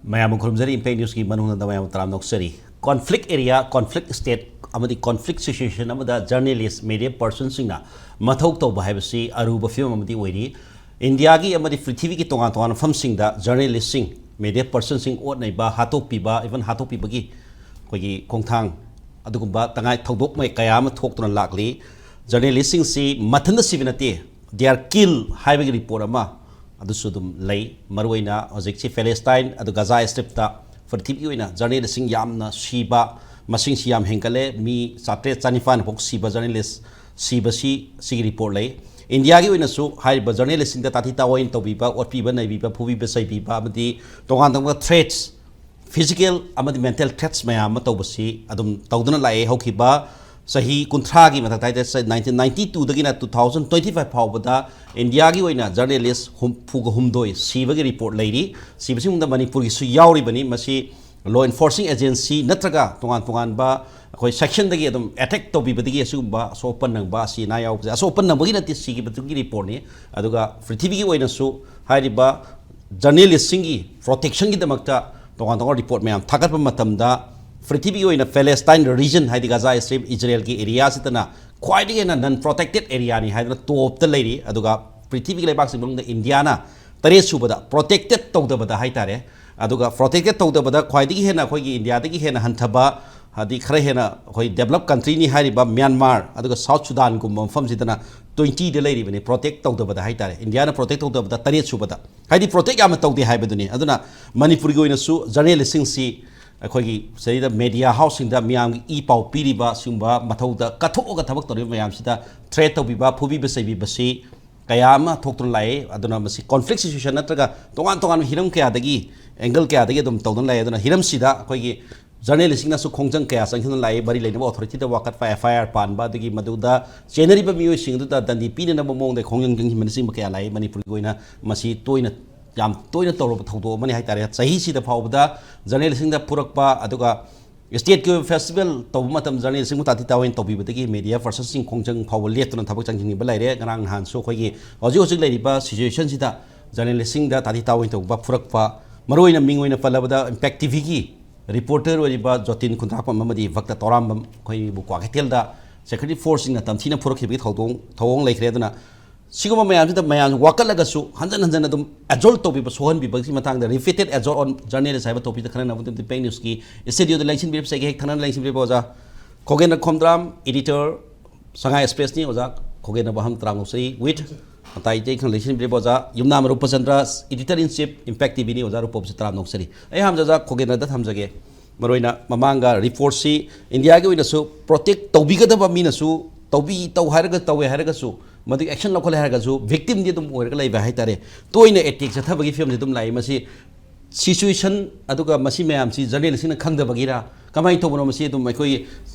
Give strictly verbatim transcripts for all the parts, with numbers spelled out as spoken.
ꯃꯌꯥꯝꯕꯨ ꯈꯨꯔꯨꯝꯖꯔꯤ꯫ ꯏꯝꯄꯦꯛ ꯅ꯭ꯌꯨꯁꯀꯤ ꯃꯅꯨꯡꯗ ꯃꯌꯥꯝ ꯇꯔꯥꯝꯅ ꯑꯣꯛꯆꯔꯤ꯫ ꯀꯣꯟꯐ꯭ꯂꯤꯛ ꯑꯦꯔꯤꯌꯥ, ꯀꯣꯟꯐ꯭ꯂꯤꯛ ꯁ꯭ꯇꯦꯠ ꯑꯃꯗꯤ ꯀꯣꯟꯐ꯭ꯂꯤꯛ ꯁꯤꯆꯨꯋꯦꯁꯟ ꯑꯃꯗ ꯖꯔꯅꯦꯂꯤꯁ, ꯃꯦꯗꯤꯌꯥ ꯄꯔꯁꯟꯁꯤꯡꯅ ꯃꯊꯧ ꯇꯧꯕ ꯍꯥꯏꯕꯁꯤ ꯑꯔꯨꯕ ꯐꯤꯕꯝ ꯑꯃꯗꯤ ꯑꯣꯏꯔꯤ꯫ ꯏꯟꯗꯤꯌꯥꯒꯤ ꯑꯃꯗꯤ ꯄ꯭ꯔꯤꯊꯤꯕꯤꯒꯤ ꯇꯣꯉꯥꯟ ꯇꯣꯉꯥꯟꯕ ꯃꯐꯝꯁꯤꯡꯗ ꯖꯔꯅꯦꯂꯤꯁꯁꯤꯡ, ꯃꯦꯗꯤꯌꯥ ꯄꯔꯁꯟꯁꯤꯡ ꯑꯣꯠ ꯅꯩꯕ, ꯍꯥꯠꯇꯣꯛꯄꯤꯕ, ꯏꯚꯟ ꯍꯥꯠꯇꯣꯛꯄꯤꯕꯒꯤ ꯑꯩꯈꯣꯏꯒꯤ ꯈꯣꯡꯊꯥꯡ ꯑꯗꯨꯒꯨꯝꯕ ꯇꯉꯥꯏ ꯊꯧꯗꯣꯛ ꯃꯩ ꯀꯌꯥ ꯑꯃ ꯊꯣꯛꯇꯨꯅ ꯂꯥꯛꯂꯤ꯫ ꯖꯔꯅꯦꯂꯤꯁꯁꯤꯡꯁꯤ ꯃꯊꯟꯇ ꯁꯤꯕ ꯅꯠꯇꯦ, they are killed ꯍꯥꯏꯕꯒꯤ ꯔꯤꯄꯣꯔꯠ ꯑꯃ ꯑꯗꯨꯁꯨ ꯑꯗꯨꯝ ꯂꯩ꯫ ꯃꯔꯨꯑꯣꯏꯅ ꯍꯧꯖꯤꯛꯁꯤ ꯄꯦꯂꯦꯁꯇꯥꯏꯟ ꯑꯗꯨ ꯒꯖꯥ ꯁ꯭ꯇ꯭ꯔꯤꯞꯇ ꯄ꯭ꯔꯤꯊꯤꯕꯤꯒꯤ ꯑꯣꯏꯅ ꯖꯔꯅꯦꯂꯤꯁꯁꯤꯡ ꯌꯥꯝꯅ ꯁꯤꯕ, ꯃꯁꯤꯡꯁꯤ ꯌꯥꯝ ꯍꯦꯟꯒꯠꯂꯦ꯫ ꯃꯤ ꯆꯥꯇ꯭ꯔꯦꯠ ꯆꯅꯤꯄꯥꯟ ꯐꯥꯎ ꯁꯤꯕ ꯖꯔꯅꯦꯂꯤꯁ ꯁꯤꯕꯁꯤ, ꯁꯤꯒꯤ ꯔꯤꯄꯣꯔꯠ ꯂꯩ꯫ ꯏꯟꯗꯤꯌꯥꯒꯤ ꯑꯣꯏꯅꯁꯨ ꯍꯥꯏꯔꯤꯕ ꯖꯔꯅꯦꯂꯤꯁꯁꯤꯡꯗ ꯇꯥꯊꯤ ꯇꯥꯑꯣꯏꯅ ꯇꯧꯕꯤꯕ, ꯑꯣꯠꯄꯤꯕ ꯅꯩꯕꯤꯕ, ꯐꯨꯕꯤꯕ ꯆꯩꯕꯤꯕ ꯑꯃꯗꯤ ꯇꯣꯉꯥꯟ ꯇꯣꯉꯥꯟꯕ ꯊ꯭ꯔꯦꯠꯁ, ꯐꯤꯖꯤꯀꯦꯜ ꯑꯃꯗꯤ ꯃꯦꯟꯇꯦꯜ ꯊ꯭ꯔꯦꯠꯁ ꯃꯌꯥꯝ ꯑꯃ ꯇꯧꯕꯁꯤ ꯑꯗꯨꯝ ꯇꯧꯗꯨꯅ ꯂꯥꯛꯑꯦ꯫ ꯍꯧꯈꯤꯕ ꯆꯍꯤ ꯀꯨꯟꯊ꯭ꯔꯥꯒꯤ ꯃꯊꯛꯇ ꯍꯥꯏꯇꯥꯔꯦ, ꯅꯥꯏꯟꯇꯤꯟ ꯅꯥꯏꯟꯇꯤ ꯇꯨꯗꯒꯤꯅ ꯇꯨ ꯊꯥꯎꯖꯟ ꯇ꯭ꯋꯦꯟꯇꯤ ꯐꯥꯏꯚ ꯐꯥꯎꯕꯗ ꯏꯟꯗꯤꯌꯥꯒꯤ ꯑꯣꯏꯅ ꯖꯔꯅꯦꯂꯤꯁ ꯍꯨꯝꯐꯨꯒ ꯍꯨꯝꯗꯣꯏ ꯁꯤꯕꯒꯤ ꯔꯤꯄꯣꯔꯠ ꯂꯩꯔꯤ꯫ ꯁꯤꯕꯁꯤꯡꯗ ꯃꯅꯤꯄꯨꯔꯒꯤꯁꯨ ꯌꯥꯎꯔꯤꯕꯅꯤ꯫ ꯃꯁꯤ ꯂꯣ ꯏꯟꯐꯣꯔꯁꯤꯡ ꯑꯦꯖꯦꯟꯁꯤ ꯅꯠꯇ꯭ꯔꯒ ꯇꯣꯉꯥꯟ ꯇꯣꯉꯥꯟꯕ ꯑꯩꯈꯣꯏ ꯁꯦꯛꯁꯟꯗꯒꯤ ꯑꯗꯨꯝ ꯑꯦꯇꯦꯛ ꯇꯧꯕꯤꯕꯗꯒꯤ ꯑꯁꯤꯒꯨꯝꯕ ꯑꯁꯣꯛ ꯑꯄꯟ ꯅꯪꯕ, ꯑꯁꯤ ꯑꯅꯥ ꯌꯥꯎꯕꯁꯦ, ꯑꯁꯣꯛ ꯑꯄꯟ ꯅꯪꯕꯒꯤ ꯅꯠꯇꯦ, ꯁꯤꯈꯤꯕꯗꯨꯒꯤ ꯔꯤꯄꯣꯔꯠꯅꯤ꯫ ꯑꯗꯨꯒ ꯄ꯭ꯔꯤꯊꯤꯕꯤꯒꯤ ꯑꯣꯏꯅꯁꯨ ꯍꯥꯏꯔꯤꯕ ꯖꯔꯅꯦꯂꯤꯁꯁꯤꯡꯒꯤ ꯄ꯭ꯔꯣꯇꯦꯛꯁꯟꯒꯤꯗꯃꯛꯇ ꯇꯣꯉꯥꯟ ꯇꯣꯉꯥꯟꯕ ꯔꯤꯄꯣꯔꯠ ꯃꯌꯥꯝ ꯊꯥꯒꯠꯄ ꯃꯇꯝꯗ, ꯄ꯭ꯔꯤꯊꯤꯕꯤꯒꯤ ꯑꯣꯏꯅ ꯄꯦꯂꯦꯁꯇꯥꯏꯟ ꯔꯤꯖꯟ, ꯍꯥꯏꯗꯤ ꯒꯖꯥ ꯁ꯭ꯇ꯭ꯔꯤꯞ, ꯏꯖꯔꯦꯜꯒꯤ ꯑꯦꯔꯤꯌꯥꯁꯤꯗꯅ ꯈ꯭ꯋꯥꯏꯗꯒꯤ ꯍꯦꯟꯅ ꯅꯟ ꯄ꯭ꯔꯣꯇꯦꯛꯇꯦꯠ ꯑꯦꯔꯤꯌꯥꯅꯤ ꯍꯥꯏꯗꯅ ꯇꯣꯞꯇ ꯂꯩꯔꯤ꯫ ꯑꯗꯨꯒ ꯄ꯭ꯔꯤꯊꯤꯕꯤꯒꯤ ꯂꯩꯕꯥꯛꯁꯤꯡꯒꯤ ꯃꯅꯨꯡꯗ ꯏꯟꯗꯤꯌꯥꯅ ꯇꯔꯦꯠ ꯁꯨꯕꯗ, ꯄ꯭ꯔꯣꯇꯦꯛꯇꯦꯠ ꯇꯧꯗꯕꯗ ꯍꯥꯏꯇꯥꯔꯦ꯫ ꯑꯗꯨꯒ ꯄ꯭ꯔꯣꯇꯦꯛꯇꯦꯠ ꯇꯧꯗꯕꯗ ꯈ꯭ꯋꯥꯏꯗꯒꯤ ꯍꯦꯟꯅ ꯑꯩꯈꯣꯏꯒꯤ ꯏꯟꯗꯤꯌꯥꯗꯒꯤ ꯍꯦꯟꯅ ꯍꯟꯊꯕ, ꯍꯥꯏꯗꯤ ꯈꯔ ꯍꯦꯟꯅ ꯑꯩꯈꯣꯏ ꯗꯦꯕꯂꯞ ꯀꯟꯇ꯭ꯔꯤꯅꯤ ꯍꯥꯏꯔꯤꯕ ꯃ꯭ꯌꯥꯟꯃꯥꯔ ꯑꯗꯨꯒ ꯁꯥꯎꯠ ꯁꯨꯗꯥꯟꯒꯨꯝꯕ ꯃꯐꯝꯁꯤꯗꯅ ꯇ꯭ꯋꯦꯟꯇꯤꯗ ꯂꯩꯔꯤꯕꯅꯤ, ꯄ꯭ꯔꯣꯇꯦꯛ ꯇꯧꯗꯕꯗ ꯍꯥꯏꯇꯥꯔꯦ꯫ ꯏꯟꯗꯤꯌꯥꯅ ꯄ꯭ꯔꯣꯇꯦꯛ ꯇꯧꯗꯕꯗ ꯇꯔꯦꯠ ꯁꯨꯕꯗ, ꯍꯥꯏꯗꯤ ꯄ꯭ꯔꯣꯇꯦꯛ ꯌꯥꯝꯅ ꯇꯧꯗꯦ ꯍꯥꯏꯕꯗꯨꯅꯤ꯫ ꯑꯗꯨꯅ ꯃꯅꯤꯄꯨꯔꯒꯤ ꯑꯣꯏꯅꯁꯨ ꯖꯔꯅꯦꯂꯤꯁꯁꯤꯡꯁꯤ ꯑꯩꯈꯣꯏꯒꯤ ꯁꯤꯗꯩꯗ ꯃꯦꯗꯤꯌꯥ ꯍꯥꯎꯁꯁꯤꯡꯗ ꯃꯤꯌꯥꯝꯒꯤ ꯏ ꯄꯥꯎ ꯄꯤꯔꯤꯕ, ꯁꯤꯒꯨꯝꯕ ꯃꯊꯧꯗ ꯀꯠꯊꯣꯛꯑꯒ ꯊꯕꯛ ꯇꯧꯔꯤꯕ ꯃꯌꯥꯝꯁꯤꯗ ꯊ꯭ꯔꯦꯠ ꯇꯧꯕꯤꯕ, ꯐꯨꯕꯤꯕ ꯆꯩꯕꯤꯕꯁꯤ ꯀꯌꯥ ꯑꯃ ꯊꯣꯛꯇꯨꯅ ꯂꯥꯛꯑꯦ꯫ ꯑꯗꯨꯅ ꯃꯁꯤ ꯀꯣꯟꯐ꯭ꯂꯤꯛ ꯁꯤꯆꯨꯋꯦꯁꯟ ꯅꯠꯇ꯭ꯔꯒ ꯇꯣꯉꯥꯟ ꯇꯣꯉꯥꯟꯕ ꯍꯤꯔꯝ ꯀꯌꯥꯗꯒꯤ, ꯑꯦꯡꯒꯜ ꯀꯌꯥꯗꯒꯤ ꯑꯗꯨꯝ ꯇꯧꯗꯨꯅ ꯂꯥꯛꯑꯦ꯫ ꯑꯗꯨꯅ ꯍꯤꯔꯝꯁꯤꯗ ꯑꯩꯈꯣꯏꯒꯤ ꯖꯔꯅꯦꯂꯤꯁꯁꯤꯡꯅꯁꯨ ꯈꯣꯡꯖꯪ ꯀꯌꯥ ꯆꯪꯁꯤꯟꯗꯨꯅ ꯂꯥꯛꯏ꯫ ꯃꯔꯤ ꯂꯩꯅꯕ ꯑꯣꯊꯣꯔꯤꯇꯤꯗ ꯋꯥꯀꯠꯄ, ꯑꯦꯐ ꯑꯥꯏ ꯑꯥꯔ ꯄꯥꯟꯕ, ꯑꯗꯒꯤ ꯃꯗꯨꯗ ꯆꯦꯟꯅꯔꯤꯕ ꯃꯤꯑꯣꯏꯁꯤꯡ ꯑꯗꯨꯗ ꯗꯟꯗꯤ ꯄꯤꯅꯅꯕ ꯃꯑꯣꯡꯗ ꯈꯣꯡꯖꯪ ꯆꯪꯁꯤꯟꯕꯅꯆꯤꯡꯕ ꯀꯌꯥ ꯂꯥꯛꯏ꯫ ꯃꯅꯤꯄꯨꯔꯒꯤ ꯑꯣꯏꯅ ꯃꯁꯤ ꯇꯣꯏꯅ, ꯌꯥꯝ ꯇꯣꯏꯅ ꯇꯧꯔꯕ ꯊꯧꯗꯣꯛ ꯑꯃꯅꯤ ꯍꯥꯏꯇꯥꯔꯦ꯫ ꯆꯍꯤꯁꯤꯗ ꯐꯥꯎꯕꯗ ꯖꯔꯅꯦꯂꯤꯁꯁꯤꯡꯗ ꯐꯨꯔꯛꯄ, ꯑꯗꯨꯒ ꯁ꯭ꯇꯦꯠꯀꯤ ꯑꯣꯏꯕ ꯐꯦꯁꯇꯤꯚꯦꯜ ꯇꯧꯕ ꯃꯇꯝꯗ ꯖꯔꯅꯦꯂꯤꯁꯁꯤꯡꯕꯨ ꯇꯥꯊꯤ ꯇꯥꯑꯣꯏꯅ ꯇꯧꯕꯤꯕꯗꯒꯤ ꯃꯦꯗꯤꯌꯥ ꯄꯔꯁꯟꯁꯤꯡ ꯈꯣꯡꯖꯪ ꯐꯥꯎꯕ ꯂꯦꯞꯇꯨꯅ ꯊꯕꯛ ꯆꯪꯁꯤꯟꯈꯤꯕ ꯂꯩꯔꯦ꯫ ꯉꯔꯥꯡ ꯅꯍꯥꯟꯁꯨ ꯑꯩꯈꯣꯏꯒꯤ ꯍꯧꯖꯤꯛ ꯍꯧꯖꯤꯛ ꯂꯩꯔꯤꯕ ꯁꯤꯆꯨꯋꯦꯁꯟꯁꯤꯗ ꯖꯔꯅꯦꯂꯤꯁꯁꯤꯡꯗ ꯇꯥꯊꯤ ꯇꯥꯑꯣꯏꯅ ꯇꯧꯕ, ꯐꯨꯔꯛꯄ, ꯃꯔꯨꯑꯣꯏꯅ ꯃꯤꯡ ꯑꯣꯏꯅ ꯄꯜꯂꯕꯗ ꯏꯝꯄꯦꯛ ꯇꯤ ꯚꯤꯒꯤ ꯔꯤꯄꯣꯔꯇꯔ ꯑꯣꯏꯔꯤꯕ ꯖꯣꯇꯤꯟ ꯈꯨꯟꯗ꯭ꯔꯥꯛꯄꯝ ꯑꯃꯗꯤ ꯚꯛꯇ ꯇꯧꯔꯥꯝꯕꯝ ꯑꯩꯈꯣꯏꯕꯨ ꯀ꯭ꯋꯥꯀꯩꯊꯦꯜꯗ ꯁꯦꯀ꯭ꯌꯨꯔꯤꯇꯤ ꯐꯣꯔꯁꯁꯤꯡꯅ ꯇꯝꯊꯤꯅ ꯐꯨꯔꯛꯈꯤꯕꯒꯤ ꯊꯧꯗꯣꯡ ꯊꯧꯑꯣꯡ ꯂꯩꯈ꯭ꯔꯦ꯫ ꯑꯗꯨꯅ ꯁꯤꯒꯨꯝꯕ ꯃꯌꯥꯝꯁꯤꯗ ꯃꯌꯥꯝ ꯋꯥꯀꯠꯂꯒꯁꯨ ꯍꯟꯖꯟ ꯍꯟꯖꯟꯅ ꯑꯗꯨꯝ ꯑꯦꯖꯣꯜꯠ ꯇꯧꯕꯤꯕ, ꯁꯣꯛꯍꯟꯕꯤꯕꯒꯤ ꯃꯇꯥꯡꯗ, repeated assault on journalist ꯍꯥꯏꯕ ꯇꯣꯄꯤꯛꯇ ꯈꯟꯅꯅꯕ ꯑꯗꯨꯝ ꯏꯝꯄꯦꯛ ꯅ꯭ꯌꯨꯁꯀꯤ ꯁ꯭ꯇꯨꯗꯤꯑꯣꯗ ꯂꯦꯡꯁꯤꯟꯕꯤꯔꯤꯕꯁꯦ ꯑꯩꯒꯤ ꯍꯦꯛ ꯊꯪꯅꯅ ꯂꯦꯡꯁꯤꯟꯕꯤꯔꯤꯕ ꯑꯣꯖꯥ ꯈꯣꯒꯦꯟꯗ꯭ꯔ ꯈꯣꯝꯗ꯭ꯔꯥꯝ, ꯏꯗꯤꯇꯔ, ꯁꯉꯥꯏ ꯑꯦꯛꯁꯄ꯭ꯔꯦꯁꯅꯤ ꯑꯣꯖꯥ ꯈꯣꯒꯦꯟꯗ꯭ꯔ ꯕꯍꯝ ꯇꯔꯥꯝ ꯅꯣꯛꯆꯔꯤ꯫ With ꯃꯇꯥꯏ ꯏꯇꯩ ꯈꯪ ꯂꯩꯁꯤꯟꯕꯤꯔꯤꯕ ꯑꯣꯖꯥ Yumnam Rupchandra, editor in chief impact T ꯚꯤꯅꯤ ꯑꯣꯖꯥ ꯔꯨꯄꯣꯞꯁꯦ ꯇꯔꯥꯝ ꯅꯣꯛꯆꯔꯤ꯫ ꯑꯩ ꯍꯥꯟꯅ ꯑꯣꯖꯥ ꯈꯣꯒꯦꯟꯗ꯭ꯔꯗ ꯊꯝꯖꯒꯦ꯫ ꯃꯔꯨꯑꯣꯏꯅ ꯃꯃꯥꯡꯒ ꯔꯤꯄꯣꯔꯠꯁꯤ ꯏꯟꯗꯤꯌꯥꯒꯤ ꯑꯣꯏꯅꯁꯨ ꯄ꯭ꯔꯣꯇꯦꯛ ꯇꯧꯕꯤꯒꯗꯕ ꯃꯤꯅꯁꯨ ꯇꯧꯕꯤ, ꯇꯧ ꯍꯥꯏꯔꯒ ꯇꯧꯋꯦ ꯍꯥꯏꯔꯒꯁꯨ, ꯃꯗꯨꯒꯤ ꯑꯦꯛꯁꯟ ꯂꯧꯈꯠꯂꯦ ꯍꯥꯏꯔꯒꯁꯨ ꯚꯤꯛꯇꯤꯝꯗꯤ ꯑꯗꯨꯝ ꯑꯣꯏꯔꯒ ꯂꯩꯕ ꯍꯥꯏꯇꯥꯔꯦ꯫ ꯇꯣꯏꯅ ꯑꯦꯇꯦꯛ ꯆꯠꯊꯕꯒꯤ ꯐꯤꯕꯝꯁꯤ ꯑꯗꯨꯝ ꯂꯥꯛꯏ꯫ ꯃꯁꯤ ꯁꯤꯆꯨꯋꯦꯁꯟ ꯑꯗꯨꯒ ꯃꯁꯤ ꯃꯌꯥꯝꯁꯤ ꯖꯔꯅꯦꯂꯤꯁꯁꯤꯡꯅ ꯈꯪꯗꯕꯒꯤꯔ, ꯀꯃꯥꯏꯅ ꯇꯧꯕꯅꯣ? ꯃꯁꯤ ꯑꯗꯨꯝ ꯑꯩꯈꯣꯏ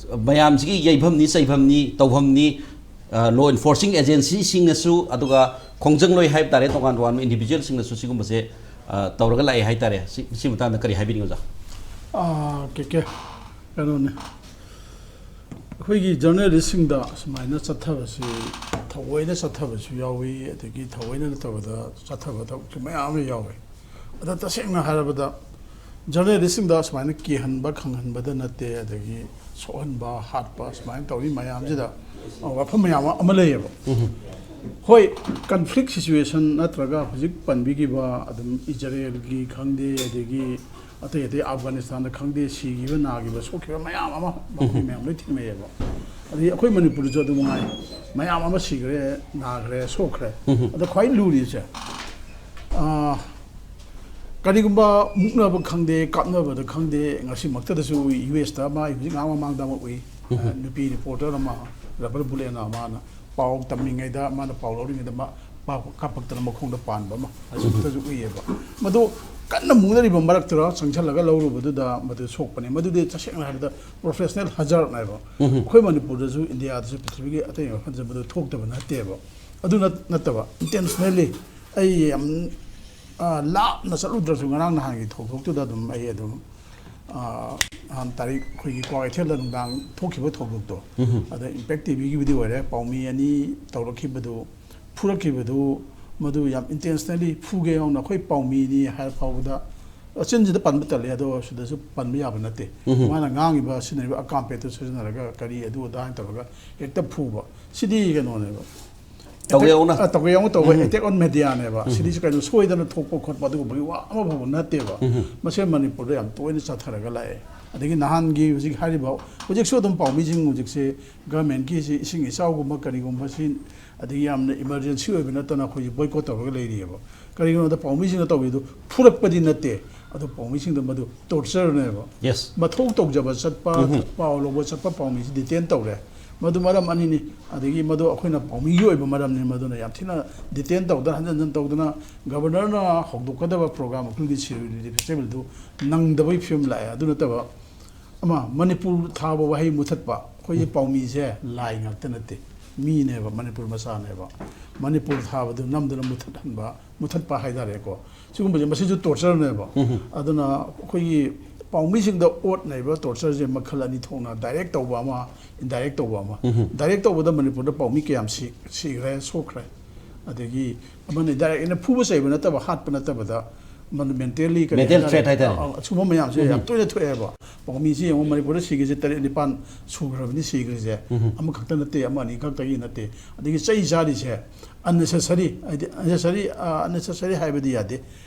ꯃꯌꯥꯝꯁꯤꯒꯤ ꯌꯩꯐꯝꯅꯤ, ꯆꯩꯐꯝꯅꯤ, ꯇꯧꯐꯝꯅꯤ꯫ ꯂꯣ ꯏꯟꯐꯣꯔꯁꯤꯡ ꯑꯦꯖꯦꯟꯁꯤꯁꯤꯡꯅꯁꯨ, ꯑꯗꯨꯒ ꯈꯣꯡꯖꯪꯂꯣꯏ ꯍꯥꯏꯕ ꯇꯥꯔꯦ, ꯇꯣꯉꯥꯟ ꯇꯣꯉꯥꯟꯕ ꯏꯟꯗꯤꯚꯤꯖꯨꯋꯦꯜꯁꯤꯡꯅꯁꯨ ꯁꯤꯒꯨꯝꯕꯁꯦ, ꯑ, ꯇꯧꯔꯒ ꯂꯥꯛꯑꯦ ꯍꯥꯏꯇꯥꯔꯦ꯫ ꯁꯤ, ꯁꯤ ꯃꯇꯥꯡꯗ ꯀꯔꯤ ꯍꯥꯏꯕꯤꯅꯤꯡꯉꯤ, ꯑꯣꯖꯥ? ꯑꯥ, ꯀꯦ ꯀꯦ, ꯀꯩꯅꯣꯅꯦ, ꯑꯩꯈꯣꯏꯒꯤ ꯖꯔꯅꯦꯂꯤꯁꯁꯤꯡꯗ ꯁꯨꯃꯥꯏꯅ ꯆꯠꯊꯕꯁꯤ ꯊꯑꯣꯏꯅ ꯆꯠꯊꯕꯁꯨ ꯌꯥꯎꯏ, ꯑꯗꯒꯤ ꯊꯑꯣꯏꯅ ꯅꯠꯇꯕꯗ ꯆꯠꯊꯕ ꯊꯕꯛꯁꯨ ꯃꯌꯥꯝ ꯑꯃ ꯌꯥꯎꯏ꯫ ꯑꯗ ꯇꯁꯦꯡꯅ ꯍꯥꯏꯔꯕꯗ ꯖꯔꯅꯦꯂꯤꯁꯁꯤꯡꯗ ꯁꯨꯃꯥꯏꯅ ꯀꯤꯍꯟꯕ ꯈꯪꯍꯟꯕꯗ ꯅꯠꯇꯦ, ꯑꯗꯒꯤ ꯁꯣꯛꯍꯟꯕ, ꯍꯥꯠꯄ ꯁꯨꯃꯥꯏꯅ ꯇꯧꯔꯤ ꯃꯌꯥꯝꯁꯤꯗ ꯋꯥꯐꯝ ꯃꯌꯥꯝ ꯑꯃ ꯂꯩꯌꯦꯕ꯫ ꯍꯣꯏ, ꯀꯟꯐ꯭ꯂꯤꯛ ꯁꯤꯆꯨꯋꯦꯁꯟ ꯅꯠꯇ꯭ꯔꯒ ꯍꯧꯖꯤꯛ ꯄꯟꯕꯤꯈꯤꯕ ꯑꯗꯨꯝ ꯏꯖꯔꯦꯜꯒꯤ ꯈꯪꯗꯦ, ꯑꯗꯒꯤ ꯑꯇꯩ ꯑꯇꯩ ꯑꯐꯒꯥꯅꯤꯁꯇꯥꯟꯗ ꯈꯪꯗꯦ, ꯁꯤꯈꯤꯕ, ꯅꯥꯈꯤꯕ, ꯁꯣꯛꯈꯤꯕ ꯃꯌꯥꯝ ꯑꯃ, ꯃꯈꯣꯏ ꯃꯌꯥꯝ ꯂꯣꯏ ꯊꯦꯡꯅꯩꯌꯦꯕ꯫ ꯑꯗꯒꯤ ꯑꯩꯈꯣꯏ ꯃꯅꯤꯄꯨꯔꯗꯁꯨ ꯑꯗꯨꯝ ꯉꯥꯏ, ꯃꯌꯥꯝ ꯑꯃ ꯁꯤꯈ꯭ꯔꯦ, ꯅꯥꯈ꯭ꯔꯦ, ꯁꯣꯛꯈ꯭ꯔꯦ꯫ ꯑꯗꯣ ꯈ꯭ꯋꯥꯏ ꯂꯨꯔꯤꯁꯦ, ꯑꯥ, ꯀꯔꯤꯒꯨꯝꯕ ꯃꯨꯛꯅꯕ ꯈꯪꯗꯦ, ꯀꯥꯞꯅꯕꯗ ꯈꯪꯗꯦ, ꯉꯁꯤꯃꯛꯇꯗꯁꯨ ꯎꯏ, ꯌꯨ ꯑꯦꯁꯇ ꯑꯃ, ꯑꯩ ꯍꯧꯖꯤꯛ ꯉꯥꯏꯍꯥꯛ ꯃꯃꯥꯡꯗ ꯑꯃ ꯎꯏ, ꯅꯨꯄꯤ ꯔꯤꯄꯣꯔꯇꯔ ꯑꯃ, ꯔꯕꯔ ꯕꯨꯂꯦꯠꯅ ꯃꯥꯅ ꯄꯥꯎ ꯇꯝꯃꯤꯉꯩꯗ, ꯃꯥꯅ ꯄꯥꯎ ꯂꯧꯔꯤꯉꯩꯗ ꯃꯥ ꯄꯥꯛ ꯀꯥꯞꯄꯛꯇꯅ ꯃꯈꯣꯡꯗ ꯄꯥꯟꯕ ꯑꯃ, ꯑꯁꯤꯃꯛꯇꯁꯨ ꯎꯏꯌꯦꯕ꯫ ꯃꯗꯨ ꯀꯟꯅ ꯃꯨꯛꯅꯔꯤꯕ ꯃꯔꯛꯇꯨꯗ ꯆꯪꯁꯤꯜꯂꯒ ꯂꯧꯔꯨꯕꯗꯨꯗ ꯃꯗꯨ ꯁꯣꯛꯄꯅꯤ꯫ ꯃꯗꯨꯗꯤ ꯇꯁꯦꯡꯅ ꯍꯥꯏꯔꯕꯗ ꯄ꯭ꯔꯣꯐꯦꯁꯅꯦꯜ ꯍꯖꯥꯔꯠꯅꯦꯕ꯫ ꯑꯩꯈꯣꯏ ꯃꯅꯤꯄꯨꯔꯗꯁꯨ, ꯏꯟꯗꯤꯌꯥꯗꯁꯨ, ꯄ꯭ꯔꯤꯊꯤꯕꯤꯒꯤ ꯑꯇꯩ ꯃꯐꯝꯗꯁꯨ ꯃꯗꯨ ꯊꯣꯛꯇꯕ ꯅꯠꯇꯦꯕ꯫ ꯑꯗꯨ ꯅꯠ-, ꯅꯠꯇꯕ, ꯏꯟꯇꯦꯟꯁꯅꯦꯜꯂꯤ ꯑꯩ ꯌꯥꯝ, ꯑ, ꯂꯥꯞꯅ ꯆꯠꯂꯨꯗ꯭ꯔꯁꯨ ꯉꯔꯥꯡ ꯅꯍꯥꯟꯒꯤ ꯊꯧꯗꯣꯛꯇꯨꯗ ꯑꯗꯨꯝ ꯑꯩ ꯑꯗꯨꯝ, ꯑ, ꯅꯍꯥꯟ ꯇꯥꯔꯤꯛ ꯑꯩꯈꯣꯏꯒꯤ ꯀ꯭ꯋꯥꯀꯩꯊꯦꯜꯗ ꯅꯨꯡꯗꯥꯡ ꯊꯣꯛꯈꯤꯕ ꯊꯧꯗꯣꯛꯇꯣ, ꯑꯗ ꯏꯝꯄꯦꯛ ꯇꯤ ꯚꯤꯒꯤꯕꯨꯗꯤ ꯑꯣꯏꯔꯦ, ꯄꯥꯎꯃꯤ ꯑꯅꯤ ꯇꯧꯔꯛꯈꯤꯕꯗꯨ, ꯐꯨꯔꯛꯈꯤꯕꯗꯨ, ꯃꯗꯨ ꯌꯥꯝ ꯏꯟꯇꯦꯟꯁꯅꯦꯜꯂꯤ ꯐꯨꯒꯦ ꯌꯥꯎꯅ ꯑꯩꯈꯣꯏ ꯄꯥꯎꯃꯤꯅꯤ ꯍꯥꯏꯔ ꯐꯥꯎꯕꯗ ꯑꯆꯤꯟꯁꯤꯗ ꯄꯟꯕ ꯇꯜꯂꯤ, ꯑꯗꯣ ꯁꯤꯗꯁꯨ ꯄꯟꯕ ꯌꯥꯕ ꯅꯠꯇꯦ꯫ ꯎꯝ꯫ ꯃꯥꯅ ꯉꯥꯡꯉꯤꯕ, ꯁꯤꯖꯤꯟꯅꯔꯤꯕ ꯑꯀꯥꯝꯄꯦꯠꯇꯨ ꯁꯤꯖꯤꯟꯅꯔꯒ ꯀꯔꯤ ꯑꯗꯨ ꯑꯗꯥ ꯍꯥꯏꯅ ꯇꯧꯔꯒ ꯍꯦꯛꯇ ꯐꯨꯕ, ꯁꯤꯗꯤ ꯀꯩꯅꯣꯅꯦꯕ꯫ ꯇꯧꯒꯦ ꯌꯥꯎꯅ꯫ ꯑ, ꯇꯧꯒꯦ ꯌꯥꯎꯅ ꯇꯧꯕ, ꯎꯝ꯫ Attack on media ꯅꯦꯕ꯫ ꯎꯝ꯫ ꯁꯤꯗꯤ ꯀꯩꯅꯣ ꯁꯣꯏꯗꯅ ꯊꯣꯛꯄ ꯈꯣꯠꯄ ꯑꯗꯨꯒꯨꯝꯕꯒꯤ ꯋꯥ ꯑꯃꯐꯥꯎꯕ ꯅꯠꯇꯦꯕ꯫ ꯎꯝ꯫ ꯃꯁꯤ ꯃꯅꯤꯄꯨꯔꯗ ꯌꯥꯝ ꯇꯣꯏꯅ ꯆꯠꯊꯔꯒ ꯂꯥꯛꯑꯦ꯫ ꯑꯗꯒꯤ ꯅꯍꯥꯟꯒꯤ ꯍꯧꯖꯤꯛ ꯍꯥꯏꯔꯤꯕ, ꯍꯧꯖꯤꯛꯁꯨ ꯑꯗꯨꯝ ꯄꯥꯎꯃꯤꯁꯤꯡ ꯍꯧꯖꯤꯛꯁꯦ government ꯀꯤꯁꯤ ꯏꯁꯤꯡ ꯏꯆꯥꯎꯒꯨꯝꯕ ꯀꯔꯤꯒꯨꯝꯕꯁꯤ, ꯑꯗꯒꯤ ꯌꯥꯝꯅ emergency ꯑꯣꯏꯕ ꯅꯠꯇꯅ ꯑꯩꯈꯣꯏꯁꯤ boycott ꯇꯧꯔꯒ ꯂꯩꯔꯤꯑꯕ꯫ ꯀꯔꯤꯒꯤꯅꯣꯗ ꯄꯥꯎꯃꯤꯁꯤꯡꯅ ꯇꯧꯔꯤꯗꯨ ꯐꯨꯔꯛꯄꯗꯤ ꯅꯠꯇꯦ, ꯑꯗꯨ ꯄꯥꯎꯃꯤꯁꯤꯡꯗꯣ ꯃꯗꯨ torture ꯅꯦꯕ꯫ Yes꯫ ꯃꯊꯧ ꯇꯧꯖꯕ ꯆꯠꯄ, ꯎꯝ꯫ ꯄꯥꯎ ꯂꯧꯕ ꯆꯠꯄ ꯄꯥꯎꯃꯤꯁꯤ detain ꯇꯧꯔꯦ꯫ ꯃꯗꯨ ꯃꯔꯝ ꯑꯅꯤꯅꯤ꯫ ꯑꯗꯒꯤ ꯃꯗꯨ ꯑꯩꯈꯣꯏꯅ ꯄꯥꯎꯃꯤꯒꯤ ꯑꯣꯏꯕ ꯃꯔꯝꯅꯤ, ꯃꯗꯨꯅ ꯌꯥꯝ ꯊꯤꯅ detain ꯇꯧꯗꯅ, ꯍꯟꯖꯟ ꯍꯟꯖꯟ ꯇꯧꯗꯅ, governor ꯅ ꯍꯧꯗꯣꯛꯀꯗꯕ program ꯑꯩꯈꯣꯏꯒꯤ ꯁꯤꯔꯣꯏ ꯂꯤꯂꯤ festival ꯗꯨ ꯅꯪꯗꯕꯒꯤ ꯐꯤꯕꯝ ꯂꯥꯛꯑꯦ꯫ ꯑꯗꯨ ꯅꯠꯇꯕ ꯑꯃ, ꯃꯅꯤꯄꯨꯔ ꯊꯥꯕ ꯋꯥꯍꯩ ꯃꯨꯊꯠꯄ, ꯑꯩꯈꯣꯏꯒꯤ ꯄꯥꯎꯃꯤꯁꯦ ꯂꯥꯏ ꯉꯥꯛꯇ ꯅꯠꯇꯦ, ꯃꯤꯅꯦꯕ, ꯃꯅꯤꯄꯨꯔ ꯃꯆꯥꯅꯦꯕ꯫ ꯃꯅꯤꯄꯨꯔ ꯊꯥꯕꯗꯨ ꯅꯝꯗꯨꯅ ꯃꯨꯊꯠꯍꯟꯕ, ꯃꯨꯊꯠꯄ ꯍꯥꯏꯇꯥꯔꯦꯀꯣ꯫ ꯁꯤꯒꯨꯝꯕꯁꯦ, ꯃꯁꯤꯁꯨ torture ꯅꯦꯕ꯫ ꯎꯝ꯫ ꯑꯗꯨꯅ ꯑꯩꯈꯣꯏꯒꯤ ꯄꯥꯎꯃꯤꯁꯤꯡꯗ ꯑꯣꯠ ꯅꯩꯕ torture ꯁꯦ ꯃꯈꯜ ꯑꯅꯤ ꯊꯣꯛꯅ, direct ꯇꯧꯕ ꯑꯃ, indirect ꯇꯧꯕ ꯑꯃ꯫ ꯎꯝ꯫ Direct ꯇꯧꯕꯗ ꯃꯅꯤꯄꯨꯔꯗ ꯄꯥꯎꯃꯤ ꯀꯌꯥꯝ ꯁꯤ-, ꯁꯤꯈ꯭ꯔꯦ, ꯁꯣꯛꯈ꯭ꯔꯦ꯫ ꯑꯗꯒꯤ ꯑꯃꯅ indirect ꯑꯣꯏꯅ ꯐꯨꯕ ꯆꯩꯕ ꯅꯠꯇꯕ, ꯍꯥꯠꯄ ꯅꯠꯇꯕꯗ, ꯃꯗꯨ mentally ꯀꯔꯤ mental ꯍꯥꯏꯇꯥꯔꯦ? Threat ꯍꯥꯏꯇꯥꯔꯦ꯫ ꯑ, ꯑ, ꯁꯤꯒꯨꯝꯕ ꯃꯌꯥꯝꯁꯦ ꯎꯝ꯫ ꯌꯥꯝ ꯇꯣꯏꯅ ꯊꯣꯛꯑꯦꯕ꯫ ꯄꯥꯎꯃꯤꯁꯤ ꯌꯦꯡꯉꯨ, ꯃꯅꯤꯄꯨꯔꯗ ꯁꯤꯒꯤꯁꯦ ꯇꯔꯦꯠ ꯅꯤꯄꯥꯟ ꯁꯨꯈ꯭ꯔꯕꯅꯤ ꯁꯤꯈ꯭ꯔꯤꯁꯦ꯫ ꯎꯝ꯫ ꯑꯃꯈꯛꯇ ꯅꯠꯇꯦ, ꯑꯃ ꯑꯅꯤ ꯈꯛꯇꯒꯤ ꯅꯠꯇꯦ꯫ ꯑꯗꯒꯤ ꯆꯩ ꯆꯥꯔꯤꯁꯦ unnecessary, ꯍꯥꯏꯗꯤ unnecessary, ꯑ, unnecessary ꯍꯥꯏꯕꯗꯤ ꯌꯥꯗꯦ꯫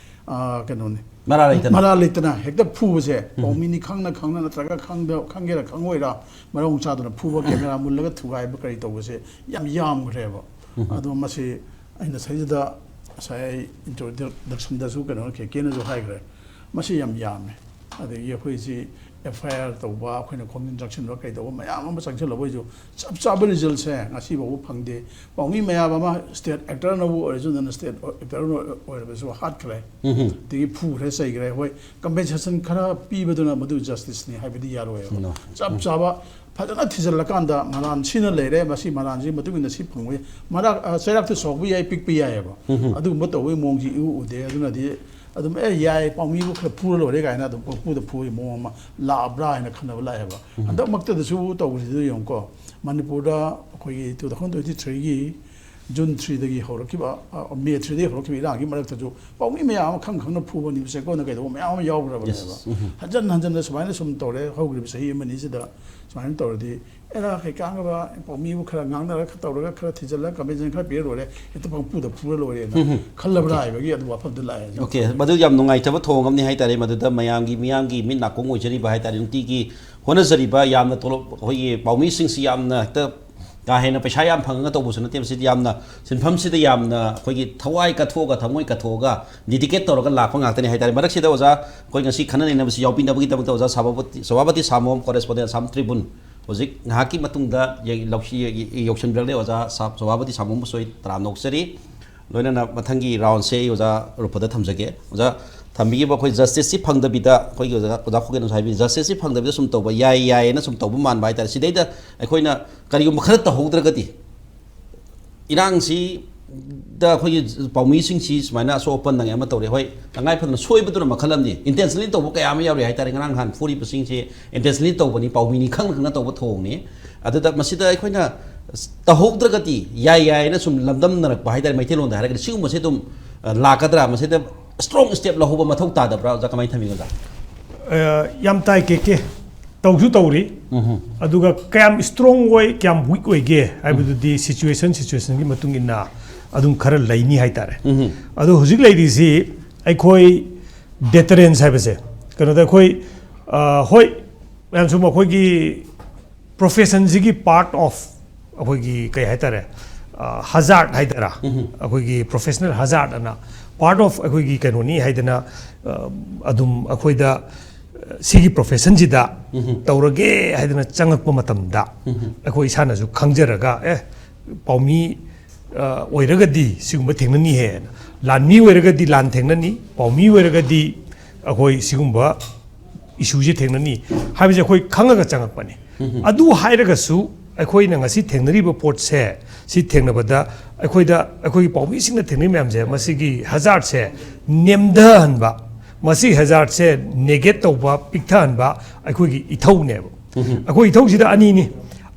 ꯑ, ꯀꯩꯅꯣꯅꯤ꯫ ꯃꯔꯥ ꯂꯩꯇꯅ꯫ ꯃꯔꯥ ꯂꯩꯇꯅ ꯍꯦꯛꯇ ꯐꯨꯕꯁꯦ, ꯎꯝ꯫ ꯄꯥꯎꯃꯤꯅꯤ ꯈꯪꯅ ꯈꯪꯅ ꯅꯠꯇ꯭ꯔꯒ ꯈꯪꯗ-, ꯈꯪꯒꯦꯔꯥ ꯈꯪꯉꯣꯏꯔꯥ, ꯃꯔꯣꯡ ꯆꯥꯗꯅ ꯐꯨꯕ, camera ꯃꯨꯜꯂꯒ ꯊꯨꯒꯥꯏꯕ ꯀꯔꯤ ꯇꯧꯕꯁꯦ ꯌꯥꯝ ꯌꯥꯝꯈ꯭ꯔꯦꯕ꯫ ꯎꯝ꯫ ꯑꯗꯣ ꯃꯁꯤ ꯑꯩꯅ ꯁꯤꯗꯩꯁꯤꯗ ꯉꯁꯥꯏ ꯑꯩ introduction ꯗꯁꯨ ꯀꯩꯅꯣ ꯀꯦ ꯀꯦꯅꯁꯨ ꯍꯥꯏꯈ꯭ꯔꯦ, ꯃꯁꯤ ꯌꯥꯝ ꯌꯥꯝꯃꯦ꯫ ꯑꯗꯒꯤ ꯑꯩꯈꯣꯏꯁꯤ F I R ꯇꯧꯕ, ꯑꯩꯈꯣꯏꯅ ꯈꯣꯝꯖꯤꯟ ꯆꯪꯁꯤꯟꯕ ꯀꯩ ꯇꯧꯕ ꯃꯌꯥꯝ ꯑꯃ ꯆꯪꯁꯤꯜꯂꯕ ꯑꯣꯏꯁꯨ ꯆꯞ ꯆꯥꯕ result ꯁꯦ ꯉꯁꯤ ꯐꯥꯎꯕ ꯐꯪꯗꯦ꯫ ꯄꯥꯎꯃꯤ ꯃꯌꯥꯝ ꯑꯃ state actor ꯅꯕꯨ ꯑꯣꯏꯔꯁꯨ, ꯅꯟ state actor ꯑꯣꯏꯔꯕꯁꯨ ꯍꯥꯠꯈ꯭ꯔꯦ꯫ ꯎꯝ꯫ ꯑꯗꯒꯤ ꯐꯨꯈ꯭ꯔꯦ, ꯆꯩꯈ꯭ꯔꯦ꯫ ꯍꯣꯏ, compensation ꯈꯔ ꯄꯤꯕꯗꯨꯅ ꯃꯗꯨ justice ꯅꯤ ꯍꯥꯏꯕꯗꯤ ꯌꯥꯔꯣꯏꯕ꯫ No꯫ ꯆꯞ ꯎꯝ꯫ ꯆꯥꯕ ꯐꯖꯅ ꯊꯤꯖꯤꯜꯂꯀꯥꯟꯗ ꯃꯔꯥꯟ ꯁꯤꯅ ꯂꯩꯔꯦ, ꯃꯁꯤ ꯃꯔꯥꯟꯁꯤꯒꯤ ꯃꯇꯨꯡ ꯏꯟꯅ ꯁꯤ ꯐꯪꯕ ꯌꯥꯏ꯫ ꯃꯔꯥꯛ, ꯑ, ꯆꯩꯔꯥꯛꯇꯤ ꯆꯥꯎꯕ ꯌꯥꯏ, ꯄꯤꯛꯄ ꯌꯥꯏꯑꯕ꯫ ꯎꯝ꯫ ꯑꯗꯨꯒꯨꯝꯕ ꯇꯧꯕꯒꯤ ꯃꯑꯣꯡꯁꯤ ꯏꯎ ꯎꯗꯦ꯫ ꯑꯗꯨꯅꯗꯤ ꯑꯗꯨꯝ, "ꯑꯦ, ꯌꯥꯏ, ꯄꯥꯎꯃꯤꯕꯨ ꯈꯔ ꯐꯨꯔ ꯂꯣꯏꯔꯦ" ꯀꯥꯏꯅ ꯑꯗꯨꯝ ꯄꯪꯐꯨꯗ ꯐꯨꯕꯒꯤ ꯃꯑꯣꯡ ꯑꯃ ꯂꯥꯛꯑꯕ꯭ꯔꯥ ꯍꯥꯏꯅ ꯈꯟꯅꯕ ꯂꯥꯛꯑꯦꯕ꯫ ꯎꯝ꯫ ꯍꯟꯗꯛꯃꯛꯇꯗꯁꯨ ꯇꯧꯕꯁꯤꯗ ꯌꯦꯡꯉꯨꯀꯣ, ꯃꯅꯤꯄꯨꯔꯗ ꯑꯩꯈꯣꯏꯒꯤ two thousand twenty three ꯒꯤ ꯖꯨꯟ ꯊ꯭ꯔꯤꯗꯒꯤ ꯍꯧꯔꯛꯈꯤꯕ, ꯃꯦ ꯊ꯭ꯔꯤꯗꯒꯤ ꯍꯧꯔꯛꯈꯤꯕ ꯏꯔꯥꯡꯒꯤ ꯃꯔꯛꯇꯁꯨ ꯄꯥꯎꯃꯤ ꯃꯌꯥꯝ ꯑꯃ ꯈꯪ ꯈꯪꯅ ꯐꯨꯕ ꯅꯤꯕ ꯆꯦꯛꯀꯣꯟꯗ ꯀꯩꯗꯧꯕ ꯃꯌꯥꯝ ꯑꯃ ꯌꯥꯎꯈ꯭ꯔꯕꯅꯦꯕ꯫ ꯍꯟꯖꯟ ꯍꯟꯖꯟꯅ ꯁꯨꯃꯥꯏꯅ ꯁꯨꯝ ꯇꯧꯔꯦ꯫ ꯍꯧꯈ꯭ꯔꯤꯕ ꯆꯍꯤ ꯑꯃ ꯑꯅꯤꯁꯤꯗ ꯁꯨꯃꯥꯏꯅ ꯇꯧꯔꯗꯤ ꯑꯦꯔꯥ ꯀꯩꯀꯥꯟꯒꯕ ꯄꯥꯎꯃꯤꯕꯨ ꯈꯔ ꯉꯥꯡꯅꯔꯒ ꯈꯔ ꯇꯧꯔꯒ ꯈꯔ ꯊꯤꯖꯤꯜꯂꯒ ꯀꯝꯄꯦꯟꯁꯦꯁꯟ ꯈꯔ ꯄꯤꯔ ꯂꯣꯏꯔꯦ, ꯍꯦꯛꯇ ꯄꯪꯐꯨꯗ ꯐꯨꯔ ꯂꯣꯏꯔꯦꯅ ꯈꯜꯂꯕ꯭ꯔꯥ ꯍꯥꯏꯕꯒꯤ ꯑꯗꯨ ꯋꯥꯐꯝꯗꯨ ꯂꯥꯛꯑꯦ꯫ ꯑꯣꯀꯦ, ꯃꯗꯨ ꯌꯥꯝ ꯅꯨꯡꯉꯥꯏꯇꯕ ꯊꯧꯑꯣꯡ ꯑꯃꯅꯤ ꯍꯥꯏꯇꯥꯔꯦ꯫ ꯃꯗꯨꯗ ꯃꯌꯥꯝꯒꯤ, ꯃꯤꯌꯥꯝꯒꯤ ꯃꯤꯠ ꯅꯥꯀꯣꯡ ꯑꯣꯏꯖꯔꯤꯕ ꯍꯥꯏꯇꯥꯔꯦ, ꯅꯨꯡꯇꯤꯒꯤ ꯍꯣꯠꯅꯖꯔꯤꯕ, ꯌꯥꯝꯅ ꯇꯣꯂꯣꯞ, ꯑꯩꯈꯣꯏꯒꯤ ꯄꯥꯎꯃꯤꯁꯤꯡꯁꯤ ꯌꯥꯝꯅ ꯍꯦꯛꯇ ꯀꯥ ꯍꯦꯟꯅ ꯄꯩꯁꯥ ꯌꯥꯝ ꯐꯪꯉꯒ ꯇꯧꯕꯁꯨ ꯅꯠꯇꯦ꯫ ꯃꯁꯤꯗꯤ ꯌꯥꯝꯅ, ꯁꯤꯟꯐꯝꯁꯤꯗ ꯌꯥꯝꯅ ꯑꯩꯈꯣꯏꯒꯤ ꯊꯋꯥꯏ ꯀꯠꯊꯣꯛꯑꯒ, ꯊꯃꯣꯏ ꯀꯠꯊꯣꯛꯑꯒ ꯗꯤꯗꯤꯀꯦꯠ ꯇꯧꯔꯒ ꯂꯥꯛꯄ ꯉꯥꯛꯇꯅꯤ ꯍꯥꯏꯇꯥꯔꯦ꯫ ꯃꯔꯛꯁꯤꯗ ꯑꯣꯖꯥ, ꯑꯩꯈꯣꯏ ꯉꯁꯤ ꯈꯟꯅ ꯅꯩꯅꯕꯁꯤ ꯌꯥꯎꯕꯤꯅꯕꯒꯤꯗꯃꯛꯇ ꯑꯣꯖꯥ ꯁꯚꯥꯄꯇꯤ, ꯁꯚꯥꯄꯇꯤ ꯁꯥꯃꯣꯝ, ꯀꯣꯔꯦꯁꯄꯣꯟꯗꯦꯟ ꯑꯁꯥꯝ ꯇ꯭ꯔꯤꯕꯨꯟ, ꯍꯧꯖꯤꯛ ꯉꯥꯏꯍꯥꯛꯀꯤ ꯃꯇꯨꯡꯗ ꯌꯦꯡ-, ꯂꯧꯁꯤ-, ꯌꯦ-, ꯌꯦ-, ꯌꯧꯁꯤꯟꯕꯤꯔꯛꯂꯦ꯫ ꯑꯣꯖꯥ ꯁꯥ-, ꯁꯚꯥꯄꯇꯤ ꯁꯥꯃꯣꯝꯕꯨꯁꯨ ꯑꯩ ꯇꯔꯥꯝꯅ ꯑꯣꯛꯆꯔꯤ꯫ ꯂꯣꯏꯅꯅ ꯃꯊꯪꯒꯤ ꯔꯥꯎꯟꯁꯦ ꯑꯩ ꯑꯣꯖꯥ ꯔꯨꯐꯗ ꯊꯝꯖꯒꯦ꯫ ꯑꯣꯖꯥ ꯊꯝꯕꯤꯈꯤꯕ ꯑꯩꯈꯣꯏ ꯖꯁꯇꯤꯁꯁꯤ ꯐꯪꯗꯕꯤꯗ, ꯑꯩꯈꯣꯏꯒꯤ ꯑꯣꯖꯥ, ꯑꯣꯖꯥ ꯈꯨꯀꯦꯟꯅꯁꯨ ꯍꯥꯏꯕꯤ, ꯖꯁꯇꯤꯁꯁꯤ ꯐꯪꯗꯕꯤꯗ ꯁꯨꯝ ꯇꯧꯕ ꯌꯥꯏ, ꯌꯥꯏꯌꯦꯅ ꯁꯨꯝ ꯇꯧꯕ ꯃꯥꯟꯕ ꯍꯥꯏꯇꯥꯔꯦ꯫ ꯁꯤꯗꯩꯗ ꯑꯩꯈꯣꯏꯅ ꯀꯔꯤꯒꯨꯝꯕ ꯈꯔ ꯇꯧꯍꯧꯗ꯭ꯔꯒꯗꯤ, ꯏꯔꯥꯡꯁꯤꯗ ꯑꯩꯈꯣꯏꯒꯤ ꯄꯥꯎꯃꯤꯁꯤꯡꯁꯤ ꯁꯨꯃꯥꯏꯅ ꯑꯁꯣꯛ ꯑꯄꯟ ꯅꯪꯉꯦ ꯑꯃ ꯇꯧꯔꯦ, ꯍꯣꯏ, ꯇꯉꯥꯏ ꯐꯗꯅ ꯁꯣꯏꯕꯗꯨꯅ ꯃꯈꯜ ꯑꯃꯅꯤ, ꯏꯟꯇꯦꯟꯁꯅꯦꯜꯂꯤ ꯇꯧꯕ ꯀꯌꯥ ꯑꯃ ꯌꯥꯎꯔꯤ ꯍꯥꯏꯇꯥꯔꯦ꯫ ꯉꯔꯥꯡ ꯅꯍꯥꯟ ꯐꯨꯔꯤꯕꯁꯤꯡꯁꯤ ꯏꯟꯇꯦꯟꯁꯅꯦꯜꯂꯤ ꯇꯧꯕꯅꯤ, ꯄꯥꯎꯃꯤꯅꯤ ꯈꯪꯅ ꯈꯪꯅ ꯇꯧꯕ ꯊꯧꯑꯣꯡꯅꯤ꯫ ꯑꯗꯨꯗ ꯃꯁꯤꯗ ꯑꯩꯈꯣꯏꯅ ꯇꯧꯍꯧꯗ꯭ꯔꯒꯗꯤ ꯌꯥꯏ ꯌꯥꯏꯅ ꯁꯨꯝ ꯂꯝꯗꯝꯅꯔꯛꯄ ꯍꯥꯏꯇꯥꯔꯦ, ꯃꯩꯇꯩꯂꯣꯟꯗ ꯍꯥꯏꯔꯒꯗꯤ ꯁꯤꯒꯨꯝꯕꯁꯦ ꯑꯗꯨꯝ, ꯑ, ꯂꯥꯛꯀꯗ꯭ꯔꯥ? ꯃꯁꯤꯗ ꯏꯁꯇ꯭ꯔꯣꯡ ꯁ꯭ꯇꯦꯞ ꯂꯧꯍꯧꯕ ꯃꯊꯧ ꯇꯥꯗꯕ꯭ꯔꯥ, ꯑꯣꯖꯥ? ꯀꯃꯥꯏꯅ ꯊꯝꯕꯤꯒꯦ, ꯑꯣꯖꯥ? ꯑ, ꯌꯥꯝ ꯇꯥꯏ, ꯀꯦ ꯀꯦ꯫ ꯇꯧꯁꯨ ꯇꯧꯔꯤ꯫ ꯑꯗꯨꯒ ꯀꯌꯥꯝ ꯏꯁꯇ꯭ꯔꯣꯡ ꯑꯣꯏ, ꯀꯌꯥꯝ ꯋꯤꯛ ꯑꯣꯏꯒꯦ ꯍꯥꯏꯕꯗꯨꯗꯤ ꯁꯤꯆꯨꯋꯦꯁꯟ ꯁꯤꯆꯨꯋꯦꯁꯟꯒꯤ ꯃꯇꯨꯡ ꯏꯟꯅ ꯑꯗꯨꯝ ꯈꯔ ꯂꯩꯅꯤ ꯍꯥꯏꯇꯥꯔꯦ꯫ ꯑꯗꯣ ꯍꯧꯖꯤꯛ ꯂꯩꯔꯤꯁꯤ ꯑꯩꯈꯣꯏ ꯗꯦꯇꯔꯦꯟꯁ ꯍꯥꯏꯕꯁꯦ, ꯀꯩꯅꯣꯗ ꯑꯩꯈꯣꯏ, ꯑ, ꯍꯣꯏ, ꯃꯌꯥꯝ ꯁꯨꯝ ꯑꯩꯈꯣꯏꯒꯤ ꯄ꯭ꯔꯣꯐꯦꯁꯟꯁꯤꯒꯤ ꯄꯥꯔꯠ ꯑꯣꯐ ꯑꯩꯈꯣꯏꯒꯤ ꯀꯩ ꯍꯥꯏꯇꯥꯔꯦ, ꯍꯖꯥꯔꯠ ꯍꯥꯏꯗꯔꯥ, ꯑꯩꯈꯣꯏꯒꯤ ꯄ꯭ꯔꯣꯐꯦꯁꯅꯦꯜ ꯍꯖꯥꯔꯠ ꯑꯅ ꯄꯥꯔꯠ ꯑꯣꯐ ꯑꯩꯈꯣꯏꯒꯤ ꯀꯩꯅꯣꯅꯤ ꯍꯥꯏꯗꯅ, ꯑ, ꯑꯗꯨꯝ ꯑꯩꯈꯣꯏꯗ, ꯑ, ꯁꯤꯒꯤ ꯄ꯭ꯔꯣꯐꯦꯁꯟꯁꯤꯗ ꯇꯧꯔꯒꯦ ꯍꯥꯏꯗꯅ ꯆꯪꯉꯛꯄ ꯃꯇꯝꯗ ꯑꯩꯈꯣꯏ ꯏꯁꯥꯅꯁꯨ ꯈꯪꯖꯔꯒ, ꯑꯦ, ꯄꯥꯎꯃꯤ, ꯑ, ꯑꯣꯏꯔꯒꯗꯤ ꯁꯤꯒꯨꯝꯕ ꯊꯦꯡꯅꯅꯤꯍꯦꯅ, ꯂꯥꯟꯃꯤ ꯑꯣꯏꯔꯒꯗꯤ ꯂꯥꯟ ꯊꯦꯡꯅꯅꯤ, ꯄꯥꯎꯃꯤ ꯑꯣꯏꯔꯒꯗꯤ ꯑꯩꯈꯣꯏ ꯁꯤꯒꯨꯝꯕ ꯏꯁꯨꯁꯦ ꯊꯦꯡꯅꯅꯤ ꯍꯥꯏꯕꯁꯦ ꯑꯩꯈꯣꯏ ꯈꯪꯉꯒ ꯆꯪꯉꯛꯄꯅꯤ꯫ ꯑꯗꯨ ꯍꯥꯏꯔꯒꯁꯨ ꯑꯩꯈꯣꯏꯅ ꯉꯁꯤ ꯊꯦꯡꯅꯔꯤꯕ ꯄꯣꯠꯁꯦ, ꯁꯤ ꯊꯦꯡꯅꯕꯗ ꯑꯩꯈꯣꯏꯗ, ꯑꯩꯈꯣꯏꯒꯤ ꯄꯥꯎꯃꯤꯁꯤꯡꯅ ꯊꯦꯡꯅꯔꯤ ꯃꯌꯥꯝꯁꯦ, ꯃꯁꯤꯒꯤ ꯍꯖꯥꯔꯠꯁꯦ ꯅꯦꯝꯊꯍꯟꯕ, ꯃꯁꯤ ꯍꯖꯥꯔꯠꯁꯦ ꯅꯦꯒꯦꯠ ꯇꯧꯕ, ꯄꯤꯛꯊꯍꯟꯕ ꯑꯩꯈꯣꯏꯒꯤ ꯏꯊꯧꯅꯦꯕ꯫ ꯑꯩꯈꯣꯏ ꯏꯊꯧꯁꯤꯗ ꯑꯅꯤꯅꯤ꯫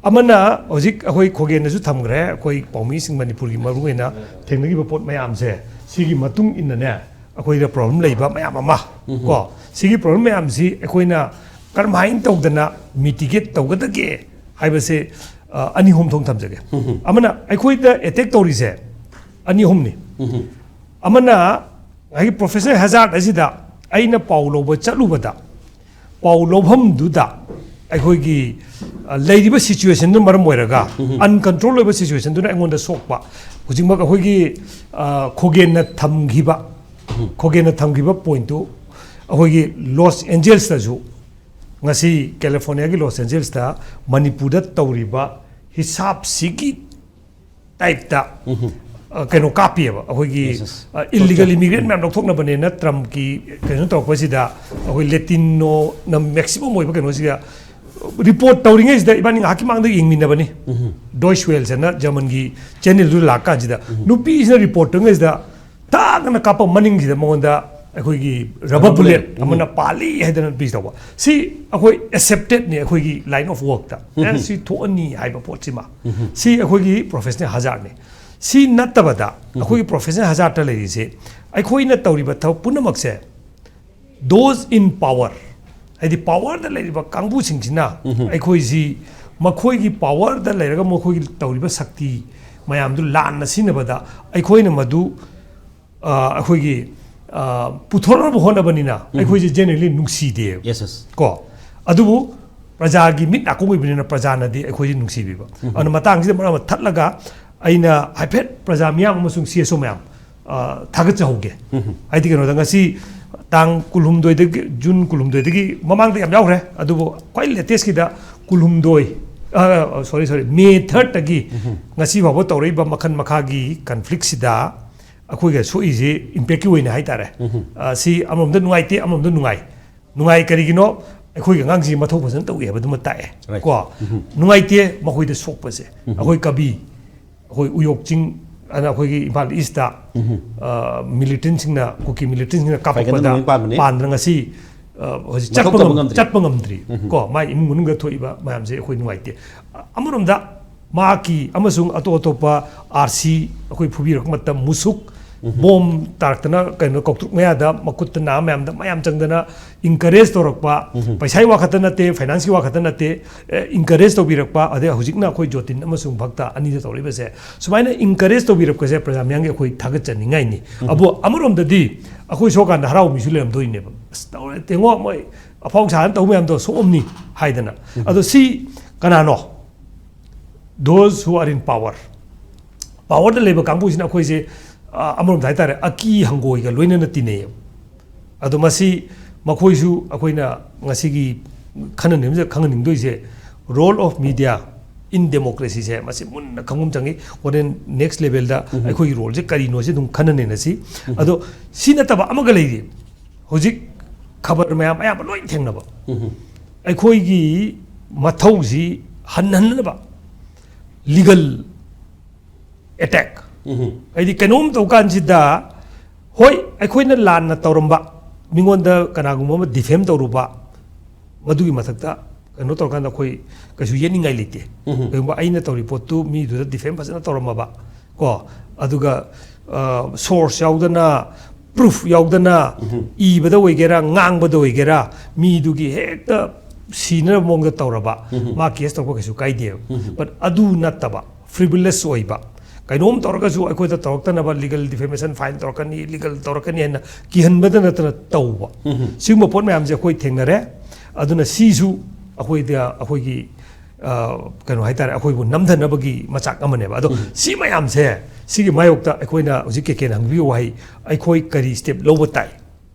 ꯑꯃꯅ ꯍꯧꯖꯤꯛ ꯑꯩꯈꯣꯏ ꯈꯣꯒꯦꯟꯅꯁꯨ ꯊꯝꯈ꯭ꯔꯦ, ꯑꯩꯈꯣꯏ ꯄꯥꯎꯃꯤꯁꯤꯡ ꯃꯅꯤꯄꯨꯔꯒꯤ ꯃꯔꯨꯑꯣꯏꯅ ꯊꯦꯡꯅꯈꯤꯕ ꯄꯣꯠ ꯃꯌꯥꯝꯁꯦ, ꯁꯤꯒꯤ ꯃꯇꯨꯡ ꯏꯟꯅꯅꯦ, ꯑꯩꯈꯣꯏꯗ ꯄ꯭ꯔꯣꯕ꯭ꯂꯦꯝ ꯂꯩꯕ ꯃꯌꯥꯝ ꯑꯃ, ꯀꯣ, ꯁꯤꯒꯤ ꯄ꯭ꯔꯣꯕ꯭ꯂꯦꯝ ꯃꯌꯥꯝꯁꯤ ꯑꯩꯈꯣꯏꯅ ꯀꯔꯝꯍꯥꯏꯅ ꯇꯧꯗꯅ ꯃꯤꯇꯤꯒꯦꯠ ꯇꯧꯒꯗꯒꯦ ꯍꯥꯏꯕꯁꯦ, ꯑ, ꯑꯅꯤ ꯑꯍꯨꯝ ꯊꯣꯛꯅ ꯊꯝꯖꯒꯦ꯫ ꯑꯃꯅ ꯑꯩꯈꯣꯏꯗ ꯑꯦꯇꯦꯛ ꯇꯧꯔꯤꯁꯦ ꯑꯅꯤ ꯑꯍꯨꯝꯅꯤ꯫ ꯑꯃꯅ ꯉꯁꯥꯏꯒꯤ ꯄ꯭ꯔꯣꯐꯦꯁꯅꯦꯜ ꯍꯦꯖꯥꯔꯠ ꯑꯁꯤꯗ ꯑꯩꯅ ꯄꯥꯎ ꯂꯧꯕ ꯆꯠꯂꯨꯕꯗ, ꯄꯥꯎ ꯂꯧꯐꯝꯗꯨꯗ ꯑꯩꯈꯣꯏꯒꯤ, ꯑ, ꯂꯩꯔꯤꯕ ꯁꯤꯆꯨꯋꯦꯁꯟꯗꯨꯅ ꯃꯔꯝ ꯑꯣꯏꯔꯒ, ꯑꯟꯀꯟꯇ꯭ꯔꯣꯜ ꯑꯣꯏꯕ ꯁꯤꯆꯨꯋꯦꯁꯟꯗꯨꯅ ꯑꯩꯉꯣꯟꯗ ꯁꯣꯛꯄ꯫ ꯍꯧꯖꯤꯛꯃꯛ ꯑꯩꯈꯣꯏꯒꯤ, ꯑ, ꯈꯣꯒꯦꯟꯅ ꯊꯝꯈꯤꯕ, ꯈꯣꯒꯦꯟꯅ ꯊꯝꯈꯤꯕ ꯄꯣꯏꯟꯠꯇꯨ ꯑꯩꯈꯣꯏꯒꯤ ꯂꯣꯁ ꯑꯦꯟꯖꯦꯜꯁꯇꯁꯨ, ꯉꯁꯤ ꯀꯦꯂꯤꯐꯣꯔꯅꯤꯌꯥꯒꯤ ꯂꯣꯁ ꯑꯦꯟꯖꯦꯜꯁꯇ ꯃꯅꯤꯄꯨꯔꯗ ꯇꯧꯔꯤꯕ ꯍꯤꯁꯥꯞꯁꯤꯒꯤ ꯇꯥꯏꯞꯇ, ꯑ, ꯀꯩꯅꯣ ꯀꯥꯞꯄꯤꯑꯕ ꯑꯩꯈꯣꯏꯒꯤ, Yes, yes. ꯑ, ꯏꯜꯂꯤꯒꯜ ꯏꯃꯤꯒ꯭ꯔꯦꯟ ꯃꯌꯥꯝ ꯂꯧꯊꯣꯛꯅꯕꯅꯦꯅ ꯇ꯭ꯔꯝꯞꯀꯤ ꯀꯩꯅꯣ ꯇꯧꯔꯛꯄꯁꯤꯗ, ꯑꯩꯈꯣꯏ ꯂꯦꯇꯤꯅꯣꯅ ꯃꯦꯛꯁꯤꯃꯝ ꯑꯣꯏꯕ ꯀꯩꯅꯣꯁꯤꯗ ꯔꯤꯄꯣꯔꯠ ꯇꯧꯔꯤꯉꯩꯁꯤꯗ, ꯏꯕꯥꯅꯤ ꯉꯥꯏꯍꯥꯛꯀꯤ ꯃꯥꯡꯗ ꯌꯦꯡꯃꯤꯟꯅꯕꯅꯤ꯫ ꯗꯣꯏꯁ ꯋꯦꯜꯁ ꯍꯥꯏꯅ ꯖꯔꯃꯟꯒꯤ ꯆꯦꯅꯦꯜꯗꯨ ꯂꯥꯛꯀꯥꯟꯁꯤꯗ, ꯅꯨꯄꯤꯁꯤꯅ ꯔꯤꯄꯣꯔꯠ ꯇꯧꯔꯤꯉꯩꯁꯤꯗ ꯇꯥꯛꯅ ꯀꯥꯞꯄ ꯃꯅꯤꯡꯁꯤꯗ ꯃꯉꯣꯟꯗ ꯑꯩꯈꯣꯏꯒꯤ ꯔꯕꯔ ꯕꯨꯂꯦꯠ ꯑꯃꯅ ꯄꯥꯜꯂꯤ ꯍꯥꯏꯗꯅ ꯄꯤꯁ ꯇꯧꯕ꯫ ꯁꯤ ꯑꯩꯈꯣꯏ ꯑꯦꯛꯁꯦꯞꯇꯦꯠꯅꯤ ꯑꯩꯈꯣꯏꯒꯤ ꯂꯥꯏꯟ ꯑꯣꯐ ꯋꯥꯔꯛꯇ꯫ ꯑꯦ, ꯁꯤ ꯊꯣꯛꯑꯅꯤ ꯍꯥꯏꯕ ꯄꯣꯠꯁꯤꯃ꯫ ꯁꯤ ꯑꯩꯈꯣꯏꯒꯤ ꯄ꯭ꯔꯣꯐꯦꯁꯅꯦꯜ ꯍꯖꯥꯔꯠꯅꯤ꯫ ꯁꯤ ꯅꯠꯇꯕꯗ ꯑꯩꯈꯣꯏꯒꯤ ꯄ꯭ꯔꯣꯐꯦꯁꯅꯦꯜ ꯍꯖꯥꯔꯠꯇ ꯂꯩꯔꯤꯁꯦ, ꯑꯩꯈꯣꯏꯅ ꯇꯧꯔꯤꯕ ꯊꯕꯛ ꯄꯨꯝꯅꯃꯛꯁꯦ, those in power, ꯍꯥꯏꯗꯤ ꯄꯥꯋꯔꯗ ꯂꯩꯔꯤꯕ ꯀꯥꯡꯕꯨꯁꯤꯡꯁꯤꯅ ꯑꯩꯈꯣꯏꯁꯤ ꯃꯈꯣꯏꯒꯤ ꯄꯥꯋꯔꯗ ꯂꯩꯔꯒ ꯃꯈꯣꯏꯒꯤ ꯇꯧꯔꯤꯕ ꯁꯛꯇꯤ ꯃꯌꯥꯝꯗꯨ ꯂꯥꯟꯅ ꯁꯤꯖꯤꯟꯅꯕꯗ ꯑꯩꯈꯣꯏꯅ ꯃꯗꯨ, ꯑ, ꯑꯩꯈꯣꯏꯒꯤ, ꯑ, ꯄꯨꯊꯣꯔꯛꯅꯕ ꯍꯣꯠꯅꯕꯅꯤꯅ ꯑꯩꯈꯣꯏꯁꯦ ꯖꯦꯅꯔꯦꯂꯤ ꯅꯨꯡꯁꯤꯗꯦꯕ꯫ Yes, yes. ꯀꯣ, ꯑꯗꯨꯕꯨ ꯄ꯭ꯔꯖꯥꯒꯤ ꯃꯤꯠ ꯅꯥꯀꯣꯡ ꯑꯣꯏꯕꯅꯤꯅ ꯄ꯭ꯔꯖꯥꯅꯗꯤ ꯑꯩꯈꯣꯏꯁꯦ ꯅꯨꯡꯁꯤꯕꯤꯕ꯫ ꯑꯗꯨꯅ ꯃꯇꯥꯡꯁꯤꯗ ꯃꯔꯛ ꯑꯃ ꯊꯠꯂꯒ ꯑꯩꯅ ꯍꯥꯏꯐꯦꯠ ꯄ꯭ꯔꯖꯥ ꯃꯤꯌꯥꯝ ꯑꯃꯁꯨꯡ ꯁꯤ ꯑꯦꯁ ꯑꯣ ꯃꯌꯥꯝ, ꯑ, ꯊꯥꯒꯠꯆꯍꯧꯒꯦ꯫ ꯍꯥꯏꯗꯤ ꯀꯩꯅꯣꯗ ꯉꯁꯤ ꯇꯥꯡ ꯀꯨꯟꯍꯨꯝꯗꯣꯏꯗꯒꯤ, ꯖꯨꯟ ꯀꯨꯟꯍꯨꯝꯗꯣꯏꯗꯒꯤ, ꯃꯃꯥꯡꯗ ꯌꯥꯝ ꯌꯥꯎꯈ꯭ꯔꯦ, ꯑꯗꯨꯕꯨ ꯈ꯭ꯋꯥꯏ ꯂꯦꯇꯦꯁꯀꯤꯗ ꯀꯨꯟꯍꯨꯝꯗꯣꯏ, ꯑ, ꯁꯣꯔꯤ, ꯁꯣꯔꯤ, ꯃꯦ ꯊꯥꯔꯠꯇꯒꯤ ꯉꯁꯤ ꯐꯥꯎꯕ ꯇꯧꯔꯛꯏꯕ ꯃꯈꯜ ꯃꯈꯥꯒꯤ ꯀꯟꯐ꯭ꯂꯤꯛꯁꯤꯗ ꯑꯩꯈꯣꯏꯒ ꯁꯣꯛꯏꯁꯤ ꯏꯝꯄꯦꯛꯀꯤ ꯑꯣꯏꯅ ꯍꯥꯏꯇꯥꯔꯦ꯫ ꯑ, ꯁꯤ ꯑꯃꯔꯣꯝꯗ ꯅꯨꯡꯉꯥꯏꯇꯦ, ꯑꯃꯔꯣꯝꯗ ꯅꯨꯡꯉꯥꯏ꯫ ꯅꯨꯡꯉꯥꯏ ꯀꯔꯤꯒꯤꯅꯣ? ꯑꯩꯈꯣꯏꯒꯤ ꯑꯉꯥꯡꯁꯤ ꯃꯊꯧ ꯐꯖꯅ ꯇꯧꯏ ꯍꯥꯏꯕꯗꯨꯃ ꯇꯥꯛꯑꯦ꯫ Right. ꯀꯣ? ꯅꯨꯡꯉꯥꯏꯇꯦ ꯃꯈꯣꯏꯗ ꯁꯣꯛꯄꯁꯦ꯫ ꯑꯩꯈꯣꯏ ꯀꯕꯤ, ꯑꯩꯈꯣꯏ ꯎꯌꯣꯛ ꯆꯤꯡ ꯑꯅ ꯑꯩꯈꯣꯏꯒꯤ ꯏꯝꯐꯥꯜ ꯏꯁꯇ, ꯑ, ꯃꯤꯂꯤꯇꯦꯟꯁꯤꯡꯅ, ꯀꯨꯀꯤ ꯃꯤꯂꯤꯇꯦꯟꯁꯤꯡꯅ ꯀꯥꯞꯄꯛꯄꯗ ꯐꯥꯏꯒꯟꯗ ꯅꯣꯡꯃꯩ ꯄꯥꯟꯕꯅꯤ꯫ ꯄꯥꯟꯗꯅ ꯉꯁꯤ, ꯑ, ꯍꯧꯖꯤꯛ ꯃꯊꯧ ꯆꯠꯄ ꯇꯧꯕ ꯉꯝ-, ꯉꯝꯗ꯭ꯔꯤ꯫ ꯆꯠꯄ ꯉꯝꯗ꯭ꯔꯤ꯫ ꯎꯝ꯫ ꯀꯣ, ꯃꯥꯏ ꯏꯃꯨꯡ ꯃꯅꯨꯡꯗ ꯊꯣꯛꯏꯕ ꯃꯌꯥꯝꯁꯦ ꯑꯩꯈꯣꯏ ꯅꯨꯡꯉꯥꯏꯇꯦ꯫ ꯑ-, ꯑꯃꯔꯣꯝꯗ ꯃꯍꯥꯛꯀꯤ ꯑꯃꯁꯨꯡ ꯑꯇꯣꯞ ꯑꯇꯣꯞꯄ ꯑꯥꯔ ꯁꯤ ꯑꯩꯈꯣꯏ ꯐꯨꯕꯤꯔꯛꯄ ꯃꯇꯝ, ꯃꯨꯁꯨꯛ, ꯎꯝ꯫ ꯕꯣꯝ ꯇꯥꯔꯛꯇꯅ ꯀꯩꯅꯣ ꯀꯧꯇ꯭ꯔꯨꯛ ꯃꯌꯥꯗ ꯃꯈꯨꯠꯇ ꯅꯥ ꯃꯌꯥꯝꯗ ꯃꯌꯥꯝ ꯆꯪꯗꯅ encourage ꯇꯧꯔꯛꯄ, ꯎꯝ꯫ ꯄꯩꯁꯥꯒꯤ ꯋꯥ ꯈꯛꯇ ꯅꯠꯇꯦ, finance ꯀꯤ ꯋꯥ ꯈꯛꯇ ꯅꯠꯇꯦ, ꯑꯦ, encourage ꯇꯧꯕꯤꯔꯛꯄ, ꯑꯗꯩ ꯍꯧꯖꯤꯛꯅ ꯑꯩꯈꯣꯏ ꯖꯣꯇꯤꯟ ꯑꯃꯁꯨꯡ ꯚꯛꯇ ꯑꯅꯤꯗ ꯇꯧꯔꯛꯏꯕꯁꯦ, ꯁꯨꯃꯥꯏꯅ encourage ꯇꯧꯕꯤꯔꯛꯄꯁꯦ ꯄ꯭ꯔꯖꯥ ꯃꯌꯥꯝꯒꯤ ꯑꯩꯈꯣꯏ ꯊꯥꯒꯠꯆꯅꯤꯡꯉꯥꯏꯅꯤ꯫ ꯎꯝ꯫ ꯑꯕꯨ ꯑꯃꯔꯣꯝꯗꯗꯤ ꯑꯩꯈꯣꯏ ꯁꯣꯔꯀꯥꯟꯗ ꯍꯔꯥꯎꯕ ꯃꯤꯁꯨ ꯂꯩꯔꯝꯗꯣꯏꯅꯦꯕ꯫ "ꯑꯁ, ꯇꯧꯔꯦ, ꯇꯦꯡꯉꯣ, ꯃꯣꯏ ꯑꯐꯥꯎ ꯁꯥꯗꯅ ꯇꯧꯕ ꯃꯌꯥꯝꯗꯣ ꯁꯣꯛꯑꯝꯅꯤ" ꯍꯥꯏꯗꯅ꯫ ꯎꯝ꯫ ꯑꯗꯣ ꯁꯤ ꯀꯅꯥꯅꯣ? Those who are in power꯫ Power ꯗ ꯂꯩꯕ ꯀꯥꯡꯕꯨꯁꯤꯅ ꯑꯩꯈꯣꯏꯁꯦ, ꯑ, ꯑꯃꯔꯣꯝꯗ ꯍꯥꯏꯇꯥꯔꯦ, ꯑꯀꯤ ꯍꯪꯒꯣꯏꯒ ꯂꯣꯏꯅꯅ ꯇꯤꯟꯅꯩꯌꯦꯕ꯫ ꯑꯗꯣ ꯃꯁꯤ ꯃꯈꯣꯏꯁꯨ ꯑꯩꯈꯣꯏꯅ ꯉꯁꯤꯒꯤ ꯈꯟꯅ ꯅꯩꯅꯕꯁꯤꯗ ꯈꯪꯍꯟꯅꯤꯡꯗꯣꯏꯁꯦ, role of media in democracy ꯁꯦ ꯃꯁꯤ ꯃꯨꯟꯅ ꯈꯪꯕ ꯑꯃ ꯆꯪꯉꯤ꯫ ꯍꯣꯔꯦꯟ next level ꯗ ꯎꯝ꯫ ꯑꯩꯈꯣꯏꯒꯤ role ꯁꯦ ꯀꯔꯤꯅꯣ ꯁꯤ ꯑꯗꯨꯝ ꯈꯟꯅ ꯅꯩꯅꯁꯤ꯫ ꯎꯝ꯫ ꯑꯗꯣ ꯁꯤ ꯅꯠꯇꯕ ꯑꯃꯒ ꯂꯩꯔꯤ꯫ ꯍꯧꯖꯤꯛ ꯈꯕꯔ ꯃꯌꯥꯝ ꯑꯌꯥꯝꯕ ꯂꯣꯏ ꯊꯦꯡꯅꯕ꯫ ꯎꯝ꯫ ꯑꯩꯈꯣꯏꯒꯤ ꯃꯊꯧꯁꯤ ꯍꯟꯍꯟꯅꯕ legal attack꯫ ꯎꯝ꯫ ꯍꯥꯏꯗꯤ ꯀꯩꯅꯣꯝ ꯇꯧ ꯀꯥꯟꯁꯤꯗ, ꯍꯣꯏ, ꯑꯩꯈꯣꯏꯅ ꯂꯥꯟꯅ ꯇꯧꯔꯝꯕ, ꯃꯤꯉꯣꯟꯗ ꯀꯅꯥꯒꯨꯝꯕ ꯑꯃ defame ꯇꯧꯔꯨꯕ, ꯃꯗꯨꯒꯤ ꯃꯊꯛꯇ ꯀꯩꯅꯣ ꯇꯧꯔꯀꯥꯟꯗ ꯑꯩꯈꯣꯏ ꯀꯩꯁꯨ ꯌꯦꯠꯅꯤꯡꯉꯥꯏ ꯂꯩꯇꯦ꯫ ꯎꯝ꯫ ꯀꯩꯒꯨꯝꯕ ꯑꯩꯅ ꯇꯧꯔꯤ ꯄꯣꯠꯇꯨ ꯃꯤꯗꯨꯗ defame ꯐꯖꯅ ꯇꯧꯔꯝꯃꯕ ꯀꯣ, ꯑꯗꯨꯒ, ꯑ, source ꯌꯥꯎꯗꯅ, proof ꯌꯥꯎꯗꯅ, ꯎꯝ꯫ ꯏꯕꯗ ꯑꯣꯏꯒꯦꯔꯥ, ꯉꯥꯡꯕꯗ ꯑꯣꯏꯒꯦꯔꯥ, ꯃꯤꯗꯨꯒꯤ ꯍꯦꯛꯇ ꯁꯤꯅꯕ ꯃꯑꯣꯡꯗ ꯇꯧꯔꯕ, ꯎꯝ꯫ ꯃꯥ case ꯇꯧꯕ ꯀꯩꯁꯨ ꯀꯥꯏꯗꯦꯕ꯫ ꯎꯝ꯫ But ꯑꯗꯨ ꯅꯠꯇꯕ, frivolous ꯑꯣꯏꯕ, ꯀꯩꯅꯣꯝ ꯇꯧꯔꯒꯁꯨ ꯑꯩꯈꯣꯏꯗ ꯇꯧꯔꯛꯇꯅꯕ legal defamation fine ꯇꯧꯔꯛꯀꯅꯤ, legal ꯇꯧꯔꯛꯀꯅꯤ ꯍꯥꯏꯅ ꯀꯤꯍꯟꯕꯗ ꯅꯠꯇꯅ ꯇꯧꯕ꯫ ꯎꯝ꯫ ꯁꯤꯒꯨꯝꯕ ꯄꯣꯠ ꯃꯌꯥꯝꯁꯦ ꯑꯩꯈꯣꯏ ꯊꯦꯡꯅꯔꯦ꯫ ꯑꯗꯨꯅ ꯁꯤꯁꯨ ꯑꯩꯈꯣꯏꯗ, ꯑꯩꯈꯣꯏꯒꯤ, ꯑ, ꯀꯩꯅꯣ ꯍꯥꯏꯇꯥꯔꯦ, ꯑꯩꯈꯣꯏꯕꯨ ꯅꯝꯊꯅꯕꯒꯤ ꯃꯆꯥꯛ ꯑꯃꯅꯦꯕ꯫ ꯑꯗꯣ ꯎꯝ꯫ ꯁꯤ ꯃꯌꯥꯝꯁꯦ, ꯁꯤꯒꯤ ꯃꯥꯌꯣꯛꯇ ꯑꯩꯈꯣꯏꯅ ꯍꯧꯖꯤꯛ ꯀꯦ ꯀꯦꯅ ꯍꯪꯕꯤꯕ ꯋꯥꯍꯩ, ꯑꯩꯈꯣꯏ ꯀꯔꯤ step ꯂꯧꯕ ꯇꯥꯏ?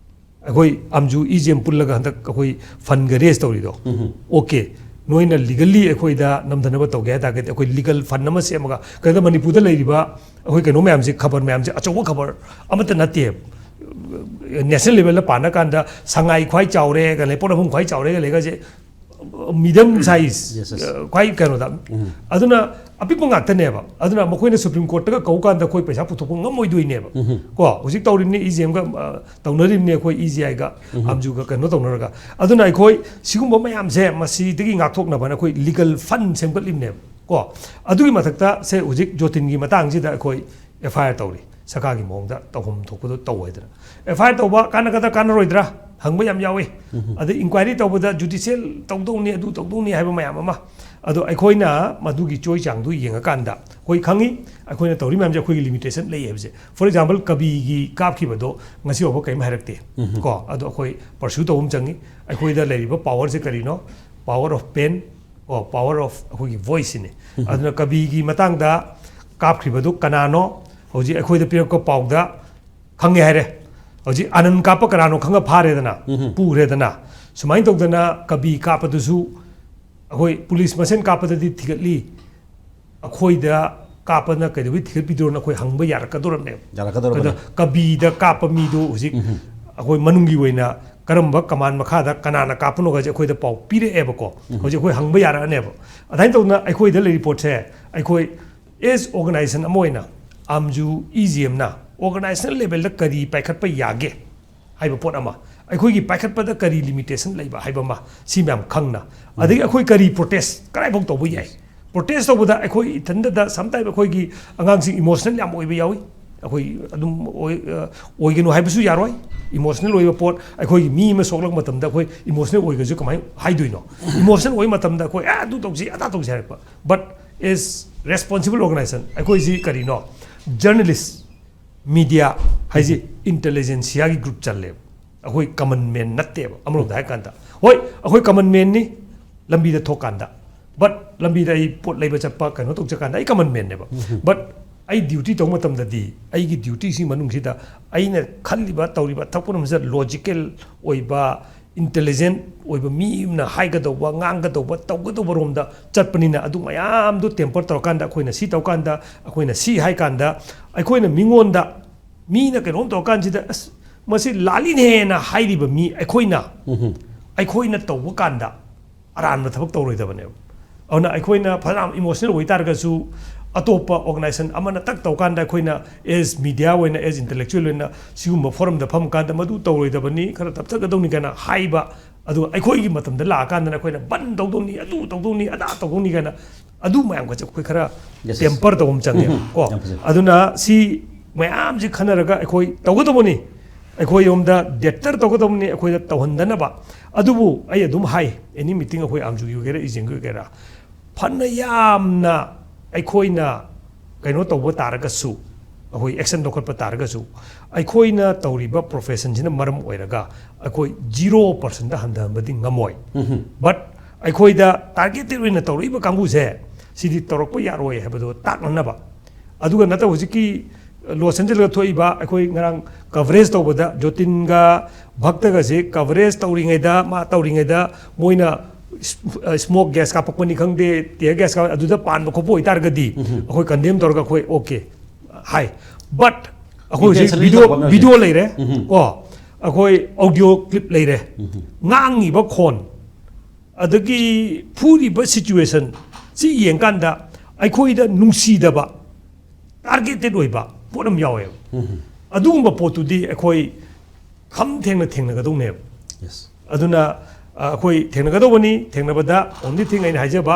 ꯑꯩꯈꯣꯏ ꯑꯝꯖꯨ ꯏ ꯖꯤ ꯑꯦꯝ ꯄꯨꯜꯂꯒ ꯍꯟꯗꯛ ꯑꯩꯈꯣꯏ fund ꯒ raise ꯇꯧꯔꯤꯗꯣ, ꯎꯝ꯫ OK, ꯅꯣꯏꯅ legally ꯑꯩꯈꯣꯏꯗ ꯅꯝꯊꯅꯕ ꯇꯧꯒꯦ ꯍꯥꯏ ꯇꯥꯔꯒꯗꯤ ꯑꯩꯈꯣꯏ legal fund ꯑꯃ ꯁꯦꯝꯃꯒ, ꯀꯩꯅꯣꯗ ꯃꯅꯤꯄꯨꯔꯗ ꯂꯩꯔꯤꯕ ꯑꯩꯈꯣꯏ ꯀꯩꯅꯣ ꯃꯌꯥꯝꯁꯦ, ꯈꯕꯔ ꯃꯌꯥꯝꯁꯦ, ꯑꯆꯧꯕ ꯈꯕꯔ ꯑꯃꯠꯇ ꯅꯠꯇꯦ꯫ National level ꯗ ꯄꯥꯅ ꯀꯥꯟꯗ ꯁꯉꯥꯏ ꯈ꯭ꯋꯥꯏ ꯆꯥꯎꯔꯦ, ꯂꯩꯄꯣꯠ ꯃꯐꯝ ꯈ꯭ꯋꯥꯏ ꯆꯥꯎꯔꯦ ꯂꯩꯒꯁꯦ ꯃꯤꯗꯤꯌꯝ ꯁꯥꯏꯖ Yes, yes. ꯈ꯭ꯋꯥꯏ ꯀꯩꯅꯣꯗ, ꯑꯗꯨꯅ ꯑꯄꯤꯛꯄ ꯉꯥꯛꯇꯅꯦꯕ꯫ ꯑꯗꯨꯅ ꯃꯈꯣꯏꯅ ꯁꯨꯄ꯭ꯔꯤꯝ ꯀꯣꯔꯠꯇꯒ ꯀꯧ ꯀꯥꯟꯗ ꯑꯩꯈꯣꯏ ꯄꯩꯁꯥ ꯄꯨꯊꯣꯛꯄ ꯉꯝꯃꯣꯏꯗꯣꯏꯅꯦꯕ꯫ ꯀꯣ, ꯍꯧꯖꯤꯛ ꯇꯧꯔꯤꯕꯅꯤ, ꯏ ꯖꯤ ꯑꯦꯝꯒ ꯇꯧꯅꯔꯤꯕꯅꯤ, ꯑꯩꯈꯣꯏ ꯏ ꯖꯤ ꯑꯥꯏꯒ, ꯑꯥꯝꯖꯨꯒ ꯀꯩꯅꯣ ꯇꯧꯅꯔꯒ꯫ ꯑꯗꯨꯅ ꯑꯩꯈꯣꯏ ꯁꯤꯒꯨꯝꯕ ꯃꯌꯥꯝꯁꯦ ꯃꯁꯤꯗꯒꯤ ꯉꯥꯛꯊꯣꯛꯅꯕꯅ ꯑꯩꯈꯣꯏ ꯂꯤꯒꯜ ꯐꯟ ꯁꯦꯝꯒꯠꯂꯤꯕꯅꯦꯕ꯫ ꯀꯣ, ꯑꯗꯨꯒꯤ ꯃꯊꯛꯇ ꯁꯦ ꯍꯧꯖꯤꯛ ꯖꯣꯇꯤꯟꯒꯤ ꯃꯇꯥꯡꯁꯤꯗ ꯑꯩꯈꯣꯏ ꯑꯦꯐ ꯑꯥꯏ ꯑꯥꯔ ꯇꯧꯔꯤ, ꯁꯔꯀꯥꯔꯒꯤ ꯃꯑꯣꯡꯗ ꯇꯧꯐꯝ ꯊꯣꯛꯄꯗꯣ ꯇꯧ ꯍꯥꯏꯗꯅ꯫ ꯑꯦꯐ ꯑꯥꯏ ꯑꯥꯔ ꯇꯧꯕ ꯀꯥꯟꯅꯒꯗ꯭ꯔꯥ ꯀꯥꯟꯅꯔꯣꯏꯗ꯭ꯔꯥ ꯍꯪꯕ ꯌꯥꯝ ꯌꯥꯎꯏ꯫ ꯑꯗꯩ ꯏꯟꯀ꯭ꯋꯥꯏꯔꯤ ꯇꯧꯕꯗ ꯖꯨꯗꯤꯁꯤꯌꯦꯜ ꯇꯧꯗꯧꯅꯤ, ꯑꯗꯨ ꯇꯧꯗꯧꯅꯤ ꯍꯥꯏꯕ ꯃꯌꯥꯝ ꯑꯃ꯫ ꯑꯗꯣ ꯑꯩꯈꯣꯏꯅ ꯃꯗꯨꯒꯤ ꯆꯣꯏ ꯆꯥꯡꯗꯨ ꯌꯦꯡꯉꯀꯥꯟꯗ ꯑꯩꯈꯣꯏ ꯈꯪꯉꯤ ꯑꯩꯈꯣꯏꯅ ꯇꯧꯔꯤ ꯃꯌꯥꯝꯁꯦ ꯑꯩꯈꯣꯏꯒꯤ ꯂꯤꯃꯤꯇꯦꯁꯟ ꯂꯩ ꯍꯥꯏꯕꯁꯦ꯫ ꯐꯣꯔ ꯑꯦꯛꯖꯥꯝꯄꯜ, ꯀꯕꯤꯒꯤ ꯀꯥꯞꯈꯤꯕꯗꯣ ꯉꯁꯤ ꯐꯥꯎꯕ ꯀꯔꯤꯝ ꯍꯥꯏꯔꯛꯇꯦ꯫ ꯀꯣ, ꯑꯗꯣ ꯑꯩꯈꯣꯏ ꯄꯔꯁꯨ ꯇꯧꯕ ꯑꯃ ꯆꯪꯉꯤ꯫ ꯑꯩꯈꯣꯏꯗ ꯂꯩꯔꯤꯕ ꯄꯥꯋꯔꯁꯦ ꯀꯔꯤꯅꯣ? ꯄꯥꯋꯔ ꯑꯣꯐ ꯄꯦꯟ, ꯀꯣ, ꯄꯥꯋꯔ ꯑꯣꯐ ꯑꯩꯈꯣꯏꯒꯤ ꯚꯣꯏꯁꯁꯤꯅꯤ꯫ ꯑꯗꯨꯅ ꯀꯕꯤꯒꯤ ꯃꯇꯥꯡꯗ ꯀꯥꯞꯈ꯭ꯔꯤꯕꯗꯨ ꯀꯅꯥꯅꯣ? ꯍꯧꯖꯤꯛ ꯑꯩꯈꯣꯏꯗ ꯄꯤꯔꯛꯄ ꯄꯥꯎꯗ ꯈꯪꯉꯦ ꯍꯥꯏꯔꯦ꯫ ꯍꯧꯖꯤꯛ ꯑꯅꯟ ꯀꯥꯞꯄ ꯀꯅꯥꯅꯣ ꯈꯪꯉ ꯐꯥꯔꯦꯗꯅ, ꯄꯨꯈ꯭ꯔꯦꯗꯅ꯫ ꯁꯨꯃꯥꯏꯅ ꯇꯧꯗꯅ ꯀꯕꯤ ꯀꯥꯞꯄꯗꯨꯁꯨ ꯑꯩꯈꯣꯏ ꯄꯨꯂꯤꯁ ꯃꯁꯦꯟ ꯀꯥꯞꯄꯗꯗꯤ ꯊꯤꯒꯠꯂꯤ, ꯑꯩꯈꯣꯏꯗ ꯀꯥꯞꯄꯅ ꯀꯩꯗꯧꯕꯩ ꯊꯤꯒꯠꯄꯤꯗꯣꯏꯅꯣ? ꯑꯩꯈꯣꯏ ꯍꯪꯕ ꯌꯥꯔꯛꯀꯗꯧꯔꯕꯅꯦꯕ꯫ ꯌꯥꯔꯛꯀꯗꯧꯔꯕꯅꯦ꯫ ꯑꯗ ꯀꯕꯤꯗ ꯀꯥꯞꯄ ꯃꯤꯗꯣ ꯍꯧꯖꯤꯛ ꯑꯩꯈꯣꯏ ꯃꯅꯨꯡꯒꯤ ꯑꯣꯏꯅ ꯀꯔꯝꯕ ꯀꯃꯥꯟ ꯃꯈꯥꯗ ꯀꯅꯥꯅ ꯀꯥꯞꯄꯅꯣꯒꯁꯦ ꯑꯩꯈꯣꯏꯗ ꯄꯥꯎ ꯄꯤꯔꯛꯑꯦꯕꯀꯣ꯫ ꯍꯧꯖꯤꯛ ꯑꯩꯈꯣꯏ ꯍꯪꯕ ꯌꯥꯔꯛꯑꯅꯦꯕ꯫ ꯑꯗꯨꯃꯥꯏꯅ ꯇꯧꯗꯅ ꯑꯩꯈꯣꯏꯗ ꯂꯩꯔꯤ ꯄꯣꯠꯁꯦ ꯑꯩꯈꯣꯏ ꯑꯦꯁ ꯑꯣꯔꯒꯅꯥꯏꯖꯦꯁꯟ ꯑꯃ ꯑꯣꯏꯅ ꯑꯥꯝꯖꯨ ꯏ ꯖꯤ ꯑꯦꯝꯅ ꯑꯣꯔꯒꯅꯥꯏꯖꯦꯁꯅꯦꯜ ꯂꯦꯚꯦꯜꯗ ꯀꯔꯤ ꯄꯥꯏꯈꯠꯄ ꯌꯥꯒꯦ ꯍꯥꯏꯕ ꯄꯣꯠ ꯑꯃ, ꯑꯩꯈꯣꯏꯒꯤ ꯄꯥꯏꯈꯠꯄꯗ ꯀꯔꯤ ꯂꯤꯃꯤꯇꯦꯁꯟ ꯂꯩꯕ ꯍꯥꯏꯕ ꯑꯃ, ꯁꯤ ꯃꯌꯥꯝ ꯈꯪꯅ꯫ ꯑꯗꯒꯤ ꯑꯩꯈꯣꯏ ꯀꯔꯤ ꯄ꯭ꯔꯣꯇꯦꯁ ꯀꯗꯥꯏꯐꯥꯎ ꯇꯧꯕ ꯌꯥꯏ? ꯄ꯭ꯔꯣꯇꯦꯁ ꯇꯧꯕꯗ ꯑꯩꯈꯣꯏ ꯏꯊꯟꯗꯗ ꯁꯝꯇꯥꯏꯝ ꯑꯩꯈꯣꯏꯒꯤ ꯑꯉꯥꯡꯁꯤꯡ ꯏꯃꯣꯁꯅꯦꯜ ꯌꯥꯝ ꯑꯣꯏꯕ ꯌꯥꯎꯏ꯫ ꯑꯩꯈꯣꯏ ꯑꯗꯨꯝ ꯑꯣꯏ-, ꯑ, ꯑꯣꯏꯒꯅꯨ ꯍꯥꯏꯕꯁꯨ ꯌꯥꯔꯣꯏ꯫ ꯏꯃꯣꯁꯅꯦꯜ ꯑꯣꯏꯕ ꯄꯣꯠ, ꯑꯩꯈꯣꯏꯒꯤ ꯃꯤ ꯑꯃ ꯁꯣꯛꯂꯛꯄ ꯃꯇꯝꯗ ꯑꯩꯈꯣꯏ ꯏꯃꯣꯁꯅꯦꯜ ꯑꯣꯏꯒꯁꯨ ꯀꯃꯥꯏꯅ ꯍꯥꯏꯗꯣꯏꯅꯣ? ꯏꯃꯣꯁꯅꯦꯜ ꯑꯣꯏꯕ ꯃꯇꯝꯗ ꯑꯩꯈꯣꯏ "ꯑꯦ, ꯑꯗꯨ ꯇꯧꯁꯤ, ꯑꯗꯥ ꯇꯧꯁꯤ" ꯍꯥꯏꯔꯛꯄ꯫ But as responsible organization, ꯑꯩꯈꯣꯏꯁꯤ ꯀꯔꯤꯅꯣ? ꯖꯔꯅꯦꯂꯤꯁ, ꯃꯤꯗꯤꯌꯥ ꯍꯥꯏꯁꯤ ꯏꯟꯇꯦꯂꯤꯖꯦꯟꯁꯤꯌꯥꯒꯤ ꯒ꯭ꯔꯨꯞ ꯆꯜꯂꯦꯕ꯫ ꯑꯩꯈꯣꯏ ꯀꯃꯟ ꯃꯦꯟ ꯅꯠꯇꯦꯕ꯫ ꯑꯃꯔꯣꯝꯗ ꯍꯥꯏꯔꯀꯥꯟꯗ, ꯍꯣꯏ, ꯑꯩꯈꯣꯏ ꯀꯃꯟ ꯃꯦꯟꯅꯤ ꯂꯝꯕꯤꯗ ꯊꯣꯛꯀꯥꯟꯗ, ꯕꯠ ꯂꯝꯕꯤꯗ ꯑꯩ ꯄꯣꯠ ꯂꯩꯕ ꯆꯠꯄ, ꯀꯩꯅꯣ ꯇꯧ ꯆꯠꯀꯥꯟꯗ ꯑꯩ ꯀꯃꯟ ꯃꯦꯟꯅꯦꯕ꯫ ꯕꯠ ꯑꯩ ꯗ꯭ꯌꯨꯇꯤ ꯇꯧꯕ ꯃꯇꯝꯗꯗꯤ ꯑꯩꯒꯤ ꯗ꯭ꯌꯨꯇꯤꯁꯤ ꯃꯅꯨꯡꯁꯤꯗ ꯑꯩꯅ ꯈꯜꯂꯤꯕ, ꯇꯧꯔꯤꯕ ꯊꯕꯛ ꯄꯨꯝꯅꯃꯛꯁꯤꯗ ꯂꯣꯖꯤꯀꯦꯜ ꯑꯣꯏꯕ, ꯏꯟꯇꯦꯂꯤꯖꯦꯟ ꯑꯣꯏꯕ ꯃꯤ ꯑꯃꯅ ꯍꯥꯏꯒꯗꯧꯕ, ꯉꯥꯡꯒꯗꯧꯕ, ꯇꯧꯒꯗꯧꯕ ꯔꯣꯝꯗ ꯆꯠꯄꯅꯤꯅ, ꯑꯗꯨ ꯃꯌꯥꯝꯗꯨ ꯇꯦꯝꯄꯔ ꯇꯧꯔꯀꯥꯟꯗ, ꯑꯩꯈꯣꯏꯅ ꯁꯤ ꯇꯧꯀꯥꯟꯗ, ꯑꯩꯈꯣꯏꯅ ꯁꯤ ꯍꯥꯏꯀꯥꯟꯗ, ꯑꯩꯈꯣꯏꯅ ꯃꯤꯉꯣꯟꯗ, ꯃꯤꯅ ꯀꯩꯅꯣꯝ ꯇꯧꯔꯀꯥꯟꯁꯤꯗ, "ꯑꯁ, ꯃꯁꯤ ꯂꯥꯜꯂꯤꯅꯦꯅ" ꯍꯥꯏꯔꯤꯕ ꯃꯤ ꯑꯩꯈꯣꯏꯅ, ꯑꯩꯈꯣꯏꯅ ꯇꯧꯕ ꯀꯥꯟꯗ, ꯑꯔꯥꯟꯕ ꯊꯕꯛ ꯇꯧꯔꯣꯏꯗꯕꯅꯦꯕ꯫ ꯑꯗꯨꯅ ꯑꯩꯈꯣꯏꯅ ꯐꯅꯌꯥꯝ ꯏꯃꯣꯁꯅꯦꯜ ꯑꯣꯏꯇꯥꯔꯒꯁꯨ, ꯑꯇꯣꯞꯄ ꯑꯣꯔꯒꯅꯥꯏꯖꯦꯁꯟ ꯑꯃꯅ ꯇꯛ ꯇꯧꯀꯥꯟꯗ, ꯑꯩꯈꯣꯏꯅ ꯑꯦꯁ ꯃꯤꯗꯤꯌꯥ ꯑꯣꯏꯅ, ꯑꯦꯁ ꯏꯟꯇꯦꯂꯦꯛꯆꯨꯋꯦꯜ ꯑꯣꯏꯅ ꯁꯤꯒꯨꯝꯕ ꯐꯣꯔꯝꯗ ꯐꯝꯃꯀꯥꯟꯗ ꯃꯗꯨ ꯇꯧꯔꯣꯏꯗꯕꯅꯤ, ꯈꯔ ꯇꯞꯊꯒꯗꯧꯅꯤ ꯀꯥꯏꯅ ꯍꯥꯏꯕ, ꯑꯗꯨꯒ ꯑꯩꯈꯣꯏꯒꯤ ꯃꯇꯝꯗ ꯂꯥꯛꯑꯀꯥꯟꯗꯅ ꯑꯩꯈꯣꯏꯅ ꯕꯟ ꯇꯧꯗꯧꯅꯤ, ꯑꯗꯨ ꯇꯧꯗꯧꯅꯤ, ꯑꯗꯥ ꯇꯧꯗꯧꯅꯤ ꯀꯥꯏꯅ, ꯑꯗꯨ ꯃꯌꯥꯝꯒꯁꯦ ꯑꯩꯈꯣꯏ ꯈꯔ Yes, yes. ꯇꯦꯝꯄꯔ ꯇꯧꯕ ꯑꯃ ꯆꯪꯉꯦꯕ ꯎꯝ, ꯀꯣ꯫ ꯌꯥꯝ ꯐꯖꯩ꯫ ꯑꯗꯨꯅ ꯁꯤ ꯃꯌꯥꯝꯁꯤ ꯈꯟꯅꯔꯒ ꯑꯩꯈꯣꯏ ꯇꯧꯒꯗꯧꯕꯅꯤ, ꯑꯩꯈꯣꯏꯔꯣꯝꯗ ꯗꯦꯇꯔ ꯇꯧꯒꯗꯧꯕꯅꯤ, ꯑꯩꯈꯣꯏꯗ ꯇꯧꯍꯟꯗꯅꯕ꯫ ꯑꯗꯨꯕꯨ ꯑꯩ ꯑꯗꯨꯝ ꯍꯥꯏ, ꯑꯦꯅꯤ ꯃꯤꯇꯤꯡ ꯑꯩꯈꯣꯏ ꯑꯥꯝꯖꯨꯒꯤ ꯑꯣꯏꯒꯦꯔꯥ, ꯏꯖꯦꯟꯒꯤ ꯑꯣꯏꯒꯦꯔꯥ, ꯐꯅ ꯌꯥꯝꯅ ꯑꯩꯈꯣꯏꯅ ꯀꯩꯅꯣ ꯇꯧꯕ ꯇꯥꯔꯒꯁꯨ, ꯑꯩꯈꯣꯏ ꯑꯦꯛꯁꯟ ꯂꯧꯈꯠꯄ ꯇꯥꯔꯒꯁꯨ, ꯑꯩꯈꯣꯏꯅ ꯇꯧꯔꯤꯕ ꯄ꯭ꯔꯣꯐꯦꯁꯟꯁꯤꯅ ꯃꯔꯝ ꯑꯣꯏꯔꯒ ꯑꯩꯈꯣꯏ ꯖꯤꯔꯣ ꯄꯥꯔꯁꯦꯟꯗ ꯍꯟꯊꯍꯟꯕꯗꯤ ꯉꯝꯃꯣꯏ꯫ ꯎꯝꯍꯨꯝ꯫ ꯕꯠ ꯑꯩꯈꯣꯏꯗ ꯇꯥꯔꯒꯦꯇꯦꯠ ꯑꯣꯏꯅ ꯇꯧꯔꯛꯏꯕ ꯀꯥꯡꯕꯨꯁꯦ, ꯁꯤꯗꯤ ꯇꯧꯔꯛꯄ ꯌꯥꯔꯣꯏ ꯍꯥꯏꯕꯗꯣ ꯇꯥꯛꯅꯅꯕ꯫ ꯑꯗꯨꯒ ꯅꯠꯇꯕ ꯍꯧꯖꯤꯛꯀꯤ ꯂꯣꯁ ꯑꯦꯟꯖꯦꯜꯁꯇ ꯊꯣꯛꯏꯕ, ꯑꯩꯈꯣꯏ ꯉꯔꯥꯡ ꯀꯚꯔꯦꯖ ꯇꯧꯕꯗ ꯖꯣꯇꯤꯟꯒ ꯚꯛꯇꯒꯁꯦ ꯀꯚꯔꯦꯖ ꯇꯧꯔꯤꯉꯩꯗ, ꯃꯥ ꯇꯧꯔꯤꯉꯩꯗ ꯃꯣꯏꯅ ꯁ꯭ꯃꯣꯛ ꯒ꯭ꯌꯥꯁ ꯀꯥꯞꯄꯛꯄꯅꯤ ꯈꯪꯗꯦ, ꯇꯤꯌꯔ ꯒ꯭ꯌꯥꯁ ꯀꯥꯞꯄ, ꯑꯗꯨꯗ ꯄꯥꯟꯕ ꯈꯣꯠꯄ ꯑꯣꯏꯇꯥꯔꯒꯗꯤ ꯎꯝꯍꯨꯝ꯫ ꯑꯩꯈꯣꯏ ꯀꯟꯗꯦꯝ ꯇꯧꯔꯒ ꯑꯩꯈꯣꯏ ꯑꯣꯀꯦ ꯍꯥꯏ꯫ ꯕꯠ ꯑꯩꯈꯣꯏ ꯍꯧꯖꯤꯛ Intentionally ꯚꯤꯗꯤꯑꯣ, ꯇꯧꯕ ꯑꯃ ꯂꯩꯔꯦ꯫ ꯚꯤꯗꯤꯑꯣ ꯂꯩꯔꯦ ꯎꯝꯍꯨꯝ꯫ ꯀꯣ, ꯑꯩꯈꯣꯏ ꯑꯣꯗꯤꯑꯣ ꯀ꯭ꯂꯤꯞ ꯂꯩꯔꯦ꯫ ꯎꯝꯍꯨꯝ꯫ ꯉꯥꯡꯉꯤꯕ ꯈꯣꯟ, ꯑꯗꯒꯤ ꯐꯨꯔꯤꯕ ꯁꯤꯆꯨꯋꯦꯁꯟ ꯁꯤ ꯌꯦꯡꯀꯥꯟꯗ ꯑꯩꯈꯣꯏꯗ ꯅꯨꯡꯁꯤꯗꯕ, ꯇꯥꯔꯒꯦꯇꯦꯠ ꯑꯣꯏꯕ ꯄꯣꯠ ꯑꯃ ꯌꯥꯎꯋꯦꯕ꯫ ꯎꯝꯍꯨꯝ꯫ ꯑꯗꯨꯒꯨꯝꯕ ꯄꯣꯠꯇꯨꯗꯤ ꯑꯩꯈꯣꯏ ꯈꯝ ꯊꯦꯡꯅ ꯊꯦꯡꯅꯒꯗꯧꯅꯦꯕ꯫ Yes. ꯑꯗꯨꯅ, ꯑ, ꯑꯩꯈꯣꯏ ꯊꯦꯡꯅꯒꯗꯧꯕꯅꯤ꯫ ꯊꯦꯡꯅꯕꯗ only thing ꯑꯩꯅ ꯍꯥꯏꯖꯕ,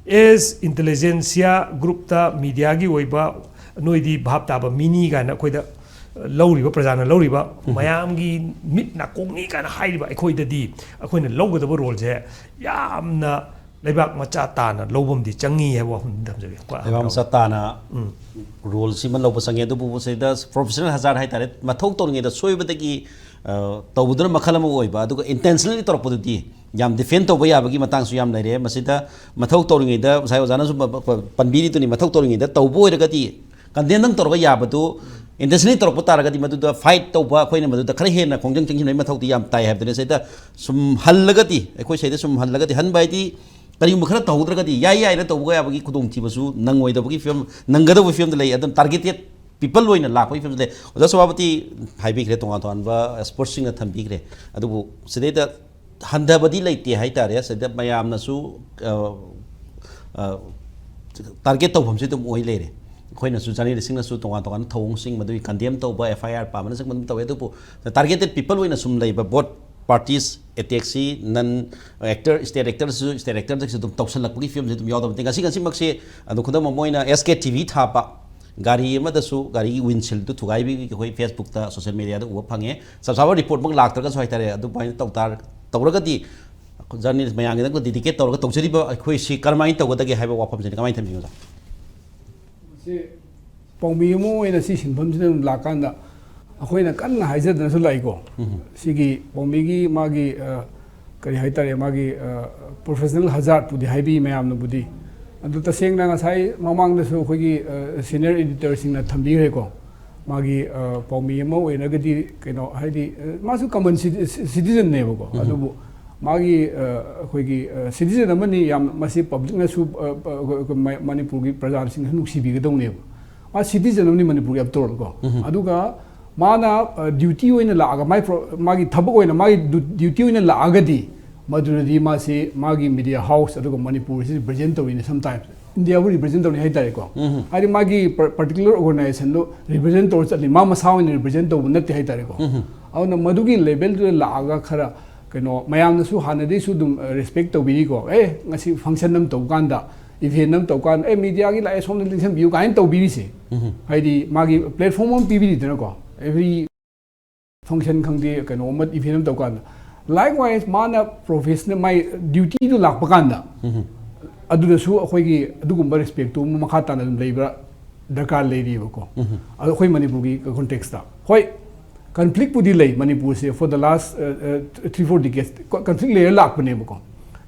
ꯑꯦꯁ ꯏꯟꯇꯦꯂꯤꯖꯦꯟꯁꯤꯌꯥ ꯒ꯭ꯔꯨꯞꯇ ꯃꯤꯗꯤꯌꯥꯒꯤ ꯑꯣꯏꯕ, ꯅꯣꯏꯗꯤ ꯚꯥꯞ ꯇꯥꯕ ꯃꯤꯅꯤ ꯀꯥꯏꯅ ꯑꯩꯈꯣꯏꯗ, ꯑ, ꯂꯧꯔꯤꯕ, ꯄ꯭ꯔꯖꯥꯅ ꯂꯧꯔꯤꯕ, ꯎꯝ꯫ ꯃꯌꯥꯝꯒꯤ ꯃꯤꯠ ꯅꯥꯀꯣꯡꯅꯤ ꯀꯥꯏꯅ ꯍꯥꯏꯔꯤꯕ ꯑꯩꯈꯣꯏꯗꯗꯤ, ꯑꯩꯈꯣꯏꯅ ꯂꯧꯒꯗꯕ ꯔꯣꯜꯁꯦ ꯌꯥꯝꯅ ꯂꯩꯕꯥꯛ ꯃꯆꯥ ꯇꯥꯅ ꯂꯧꯕ ꯑꯃꯗꯤ ꯆꯪꯉꯤ ꯍꯥꯏꯕ ꯋꯥꯐꯝꯗꯤ ꯊꯝꯖꯒꯦ꯫ ꯀꯣ, ꯂꯩꯕꯥꯛ ꯃꯆꯥ ꯇꯥꯅ ꯎꯝ꯫ ꯔꯣꯜꯁꯤꯃ ꯂꯧꯕ ꯆꯪꯉꯦ꯫ ꯑꯗꯨꯕꯨ ꯁꯤꯗ ꯄ꯭ꯔꯣꯐꯦꯁꯅꯦꯜ ꯍꯖꯥꯔ ꯍꯥꯏꯇꯥꯔꯦ, ꯃꯊꯧ ꯇꯧꯔꯤꯉꯩꯗ ꯁꯣꯏꯕꯗꯒꯤ, ꯑ, ꯇꯧꯕꯗꯨꯅ ꯃꯈꯜ ꯑꯃ ꯑꯣꯏꯕ, ꯑꯗꯨꯒ ꯏꯟꯇꯦꯟꯁꯅꯦꯜꯂꯤ ꯇꯧꯔꯛꯄꯗꯨꯗꯤ ꯌꯥꯝ ꯗꯤꯐꯦꯟ ꯇꯧꯕ ꯌꯥꯕꯒꯤ ꯃꯇꯥꯡꯁꯨ ꯌꯥꯝ ꯂꯩꯔꯦ꯫ ꯃꯁꯤꯗ ꯃꯊꯧ ꯇꯧꯔꯤꯉꯩꯗ, ꯉꯁꯥꯏ ꯑꯣꯖꯥꯅꯁꯨ ꯄ-, ꯄ-, ꯄꯟꯕꯤꯔꯤꯗꯨꯅꯤ, ꯃꯊꯧ ꯇꯧꯔꯤꯉꯩꯗ ꯇꯧꯕ ꯑꯣꯏꯔꯒꯗꯤ, ꯀꯟꯗꯦꯝꯗꯪ ꯇꯧꯔꯒ ꯌꯥꯕꯗꯨ, ꯏꯟꯇꯦꯟꯁꯅꯦꯜꯂꯤ ꯇꯧꯔꯛꯄ ꯇꯥꯔꯒꯗꯤ ꯃꯗꯨꯗ ꯐꯥꯏꯠ ꯇꯧꯕ, ꯑꯩꯈꯣꯏꯅ ꯃꯗꯨꯗ ꯈꯔ ꯍꯦꯟꯅ ꯈꯣꯡꯖꯪ ꯆꯪꯁꯤꯟꯕꯒꯤ ꯃꯊꯧꯗꯤ ꯌꯥꯝ ꯇꯥꯏ ꯍꯥꯏꯕꯗꯨꯅꯤ꯫ ꯁꯤꯗ ꯁꯨꯝ ꯍꯜꯂꯒꯗꯤ, ꯑꯩꯈꯣꯏ ꯁꯤꯗ ꯁꯨꯝ ꯍꯜꯂꯒꯗꯤ, ꯍꯟꯕ ꯍꯥꯏꯗꯤ ꯀꯔꯤꯒꯨꯝꯕ ꯈꯔ ꯇꯧꯍꯧꯗ꯭ꯔꯒꯗꯤ ꯌꯥꯏ ꯌꯥꯏꯅ ꯇꯧꯕ ꯌꯥꯕꯒꯤ ꯈꯨꯗꯣꯡꯊꯤꯕꯁꯨ ꯅꯪꯉꯣꯏꯗꯕꯒꯤ ꯐꯤꯕꯝ, ꯅꯪꯒꯗꯕꯒꯤ ꯐꯤꯕꯝꯗ ꯂꯩ꯫ ꯑꯗꯨꯅ ꯇꯥꯔꯒꯦꯇꯦꯠ ꯄꯤꯄꯜ ꯑꯣꯏꯅ ꯂꯥꯛꯄꯒꯤ ꯐꯤꯕꯝꯗ ꯂꯩ꯫ ꯑꯣꯖꯥ ꯁꯚꯥꯄꯇꯤ ꯍꯥꯏꯕꯤꯈ꯭ꯔꯦ, ꯇꯣꯉꯥꯟ ꯇꯣꯉꯥꯟꯕ ꯑꯦꯛꯁꯄꯔꯠꯁꯤꯡꯅ ꯊꯝꯕꯤꯈ꯭ꯔꯦ꯫ ꯑꯗꯨꯕꯨ ꯁꯤꯗꯩꯗ ꯍꯟꯊꯕꯗꯤ ꯂꯩꯇꯦ ꯍꯥꯏꯇꯥꯔꯦ꯫ ꯁꯤꯗ ꯃꯌꯥꯝꯅꯁꯨ ꯇꯥꯔꯒꯦꯠ ꯇꯧꯐꯝꯁꯤ ꯑꯗꯨꯝ ꯑꯣꯏ ꯂꯩꯔꯦ꯫ ꯑꯩꯈꯣꯏꯅꯁꯨ, ꯖꯔꯅꯦꯂꯤꯁꯁꯤꯡꯅꯁꯨ ꯇꯣꯉꯥꯟ ꯇꯣꯉꯥꯟꯕ ꯊꯧꯑꯣꯡꯁꯤꯡ, ꯃꯗꯨꯒꯤ ꯀꯟꯗꯦꯝ ꯇꯧꯕ, ꯑꯦꯐ ꯑꯥꯏ ꯑꯥꯔ ꯄꯥꯝꯕꯅꯆꯤꯡꯕ ꯑꯗꯨꯝ ꯇꯧꯋꯦ꯫ ꯑꯗꯨꯕꯨ ꯇꯥꯔꯒꯦꯇꯦꯠ ꯄꯤꯄꯜ ꯑꯣꯏꯅ ꯁꯨꯝ ꯂꯩꯕ, ꯕꯣꯠ ꯄꯥꯔꯇꯤꯁ ꯑꯦꯇꯦꯛꯁꯤ ꯅꯟ ꯑꯦꯛꯇꯔ, ꯁ꯭ꯇꯦꯠ ꯑꯦꯛꯇꯔꯁꯨ ꯁ꯭ꯇꯦꯠ ꯑꯦꯛꯇꯔꯗꯒꯤꯁꯨ ꯑꯗꯨꯝ ꯇꯧꯁꯜꯂꯛꯄꯒꯤ ꯐꯤꯕꯝꯁꯤ ꯑꯗꯨꯝ ꯌꯥꯎꯗꯕ ꯅꯠꯇꯦ꯫ ꯉꯁꯤ ꯉꯁꯤꯃꯛꯁꯦ ꯑꯗꯨ ꯈꯨꯗꯝ ꯑꯃ ꯑꯣꯏꯅ ꯑꯦꯁ ꯀꯦ ꯇꯤ ꯚꯤ ꯊꯥꯕ ꯒꯥꯔꯤ ꯑꯃꯗꯁꯨ ꯒꯥꯔꯤꯒꯤ ꯋꯤꯟꯁꯤꯜꯗꯨ ꯊꯨꯒꯥꯏꯕꯒꯤ ꯑꯩꯈꯣꯏ ꯐꯦꯁꯕꯨꯛꯇ, ꯁꯣꯁꯤꯌꯦꯜ ꯃꯦꯗꯤꯌꯥꯗ ꯎꯕ ꯐꯪꯉꯦ꯫ ꯆꯞ ꯆꯥꯕ ꯔꯤꯄꯣꯔꯠꯃꯛ ꯂꯥꯛꯇ꯭ꯔꯒꯁꯨ ꯍꯥꯏꯇꯥꯔꯦ, ꯑꯗꯨꯃꯥꯏꯅ ꯇꯧ ꯇꯥꯔ-, ꯇꯧꯔꯒꯗꯤ ꯖꯔꯅꯦꯂꯤꯁ ꯃꯌꯥꯝꯒꯤꯗꯃꯛꯇ ꯗꯦꯗꯤꯀꯦꯠ ꯇꯧꯔꯒ ꯇꯧꯖꯔꯤꯕ ꯑꯩꯈꯣꯏꯁꯤ ꯀꯔꯝꯍꯥꯏꯅ ꯇꯧꯒꯗꯒꯦ ꯍꯥꯏꯕ ꯋꯥꯐꯝꯁꯤꯅꯤ꯫ ꯀꯃꯥꯏꯅ ꯊꯝꯕꯤꯒꯅꯣ, ꯑꯣꯖꯥ? ꯁꯤ ꯄꯥꯎꯃꯤ ꯑꯃ ꯑꯣꯏꯅ ꯁꯤ ꯁꯤꯟꯐꯝꯁꯤꯗ ꯑꯗꯨꯝ ꯂꯥꯛꯀꯥꯟꯗ ꯑꯩꯈꯣꯏꯅ ꯀꯟꯅ ꯍꯥꯏꯖꯗꯅꯁꯨ ꯂꯥꯛꯏꯀꯣ꯫ ꯎꯝ꯫ ꯁꯤꯒꯤ ꯄꯥꯎꯃꯤꯒꯤ ꯃꯥꯒꯤ, ꯑ, ꯀꯔꯤ ꯍꯥꯏꯇꯥꯔꯦ, ꯃꯥꯒꯤ, ꯑ, ꯄ꯭ꯔꯣꯐꯦꯁꯅꯦꯜ ꯍꯖꯥꯔꯠꯄꯨꯗꯤ ꯍꯥꯏꯕꯤ ꯃꯌꯥꯝꯅꯕꯨꯗꯤ꯫ ꯑꯗꯨ ꯇꯁꯦꯡꯅ ꯉꯁꯥꯏ ꯃꯃꯥꯡꯗꯁꯨ ꯑꯩꯈꯣꯏꯒꯤ, ꯑ, ꯁꯤꯅꯤꯌꯔ ꯏꯗꯤꯇꯔꯁꯤꯡꯅ ꯊꯝꯕꯤꯈ꯭ꯔꯦꯀꯣ꯫ ꯃꯥꯒꯤ, ꯑ, ꯄꯥꯎꯃꯤ ꯑꯃ ꯑꯣꯏꯔꯒꯗꯤ ꯀꯩꯅꯣ ꯍꯥꯏꯗꯤ, ꯑ, ꯃꯥꯁꯨ ꯀꯃꯟ ꯁꯤ-, ꯁꯤ-, ꯁꯤꯇꯤꯖꯟꯅꯦꯕꯀꯣ꯫ ꯎꯝ꯫ ꯑꯗꯨꯕꯨ ꯃꯥꯒꯤ, ꯑ, ꯑꯩꯈꯣꯏꯒꯤ, ꯑ, ꯁꯤꯇꯤꯖꯟ ꯑꯃꯅꯤ, ꯌꯥꯝ ꯃꯁꯤ ꯄꯕ꯭ꯂꯤꯛꯅꯁꯨ, ꯑ, ꯑ, ꯑꯩꯈꯣꯏ ꯃ-, ꯃꯅꯤꯄꯨꯔꯒꯤ ꯄ꯭ꯔꯖꯥꯁꯤꯡꯅꯁꯨ ꯅꯨꯡꯁꯤꯕꯤꯒꯗꯧꯅꯦꯕ꯫ ꯃꯥ ꯁꯤꯇꯤꯖꯟ ꯑꯃꯅꯤ ꯃꯅꯤꯄꯨꯔꯒꯤ ꯑꯞꯇꯣꯔꯜ ꯀꯣ꯫ ꯎꯝ꯫ ꯑꯗꯨꯒ ꯃꯥꯅ, ꯑ, ꯗ꯭ꯌꯨꯇꯤ ꯑꯣꯏꯅ ꯂꯥꯛꯑꯒ ꯃꯥꯒꯤ ꯄ꯭ꯔꯣ-, ꯃꯥꯒꯤ ꯊꯕꯛ ꯑꯣꯏꯅ ꯃꯥꯒꯤ ꯗꯨ-, ꯗ꯭ꯌꯨꯇꯤ ꯑꯣꯏꯅ ꯂꯥꯛꯑꯒꯗꯤ ꯃꯗꯨꯗꯗꯤ ꯃꯥꯁꯤ ꯃꯥꯒꯤ ꯃꯤꯗꯤꯌꯥ ꯍꯥꯎꯁ ꯑꯗꯨꯒ ꯃꯅꯤꯄꯨꯔꯁꯤ ꯔꯤꯄ꯭ꯔꯖꯦꯟ ꯇꯧꯔꯤꯅꯦ꯫ ꯁꯝꯇꯥꯏꯝꯁ ꯏꯟꯗꯤꯌꯥꯕꯨ ꯔꯤꯄ꯭ꯔꯖꯦꯟ ꯇꯧꯔꯤ ꯍꯥꯏꯇꯥꯔꯦꯀꯣ꯫ ꯎꯝ꯫ ꯍꯥꯏꯗꯤ ꯃꯥꯒꯤ ꯄꯔ-, ꯄꯔꯇꯤꯀꯨꯂꯔ ꯑꯣꯔꯒꯅꯥꯏꯖꯦꯁꯟꯗꯣ ꯔꯤꯄ꯭ꯔꯖꯦꯟ ꯇꯧꯔ ꯆꯠꯂꯤ, ꯃꯥ ꯃꯁꯥ ꯑꯣꯏꯅ ꯔꯤꯄ꯭ꯔꯖꯦꯟ ꯇꯧꯕ ꯅꯠꯇꯦ ꯍꯥꯏꯇꯥꯔꯦꯀꯣ꯫ ꯎꯝ꯫ ꯑꯗꯨꯅ ꯃꯗꯨꯒꯤ ꯂꯦꯚꯦꯜꯗꯨꯗ ꯂꯥꯛꯑꯒ ꯈꯔ ꯀꯩꯅꯣ ꯃꯌꯥꯝꯅꯁꯨ ꯍꯥꯟꯅꯗꯩꯁꯨ ꯑꯗꯨꯝ, ꯑ, ꯔꯦꯁꯄꯦꯛ ꯇꯧꯕꯤꯔꯤꯀꯣ꯫ ꯑꯦ, ꯉꯁꯤ ꯐꯪꯁꯟ ꯑꯃ ꯇꯧꯕ ꯀꯥꯟꯗ, ꯏꯚꯦꯟ ꯑꯃ ꯇꯧꯕ ꯀꯥꯟꯗ, "ꯑꯦ, ꯃꯤꯗꯤꯌꯥꯒꯤ ꯂꯥꯛꯑꯦ, ꯁꯣꯝꯗ ꯂꯦꯡꯁꯟꯕꯤꯌꯨ" ꯀꯥꯏꯅ ꯇꯧꯕꯤꯔꯤꯁꯦ꯫ ꯎꯝ꯫ ꯍꯥꯏꯗꯤ ꯃꯥꯒꯤ ꯄ꯭ꯂꯦꯠꯐꯣꯝ ꯑꯃ ꯄꯤꯕꯤꯔꯤꯗꯅꯀꯣ꯫ ꯑꯦꯚ꯭ꯔꯤ ꯐꯪꯁꯟ ꯈꯪꯗꯦ, ꯀꯩꯅꯣ ꯑꯃ, ꯏꯚꯦꯟ ꯑꯃ ꯇꯧ ꯀꯥꯟꯗ꯫ ꯂꯥꯏꯛꯋꯥꯏꯁ ꯃꯥꯅ ꯄ꯭ꯔꯣꯐꯦꯁꯅꯦꯜ ꯃꯥꯏ ꯗ꯭ꯌꯨꯇꯤꯗꯨ ꯂꯥꯛꯄ ꯀꯥꯟꯗ ꯎꯝ꯫ ꯑꯗꯨꯗꯁꯨ ꯑꯩꯈꯣꯏꯒꯤ ꯑꯗꯨꯒꯨꯝꯕ ꯔꯦꯁꯄꯦꯛꯇꯨ ꯃꯈꯥ ꯇꯥꯅ ꯑꯗꯨꯝ ꯂꯩꯕ ꯗꯔꯀꯥꯔ ꯂꯩꯔꯤꯕꯀꯣ꯫ ꯎꯝ꯫ ꯑꯗꯣ ꯑꯩꯈꯣꯏ ꯃꯅꯤꯄꯨꯔꯒꯤ ꯀꯣꯟꯇꯦꯛꯁꯇ, ꯍꯣꯏ, ꯀꯟꯐ꯭ꯂꯤꯛꯄꯨꯗꯤ ꯂꯩ ꯃꯅꯤꯄꯨꯔꯁꯦ꯫ For the last, uh, uh, three four decades ꯀꯣ-, ꯀꯟꯐ꯭ꯂꯤꯛ ꯂꯩꯔ ꯂꯥꯛꯄꯅꯦꯕꯀꯣ꯫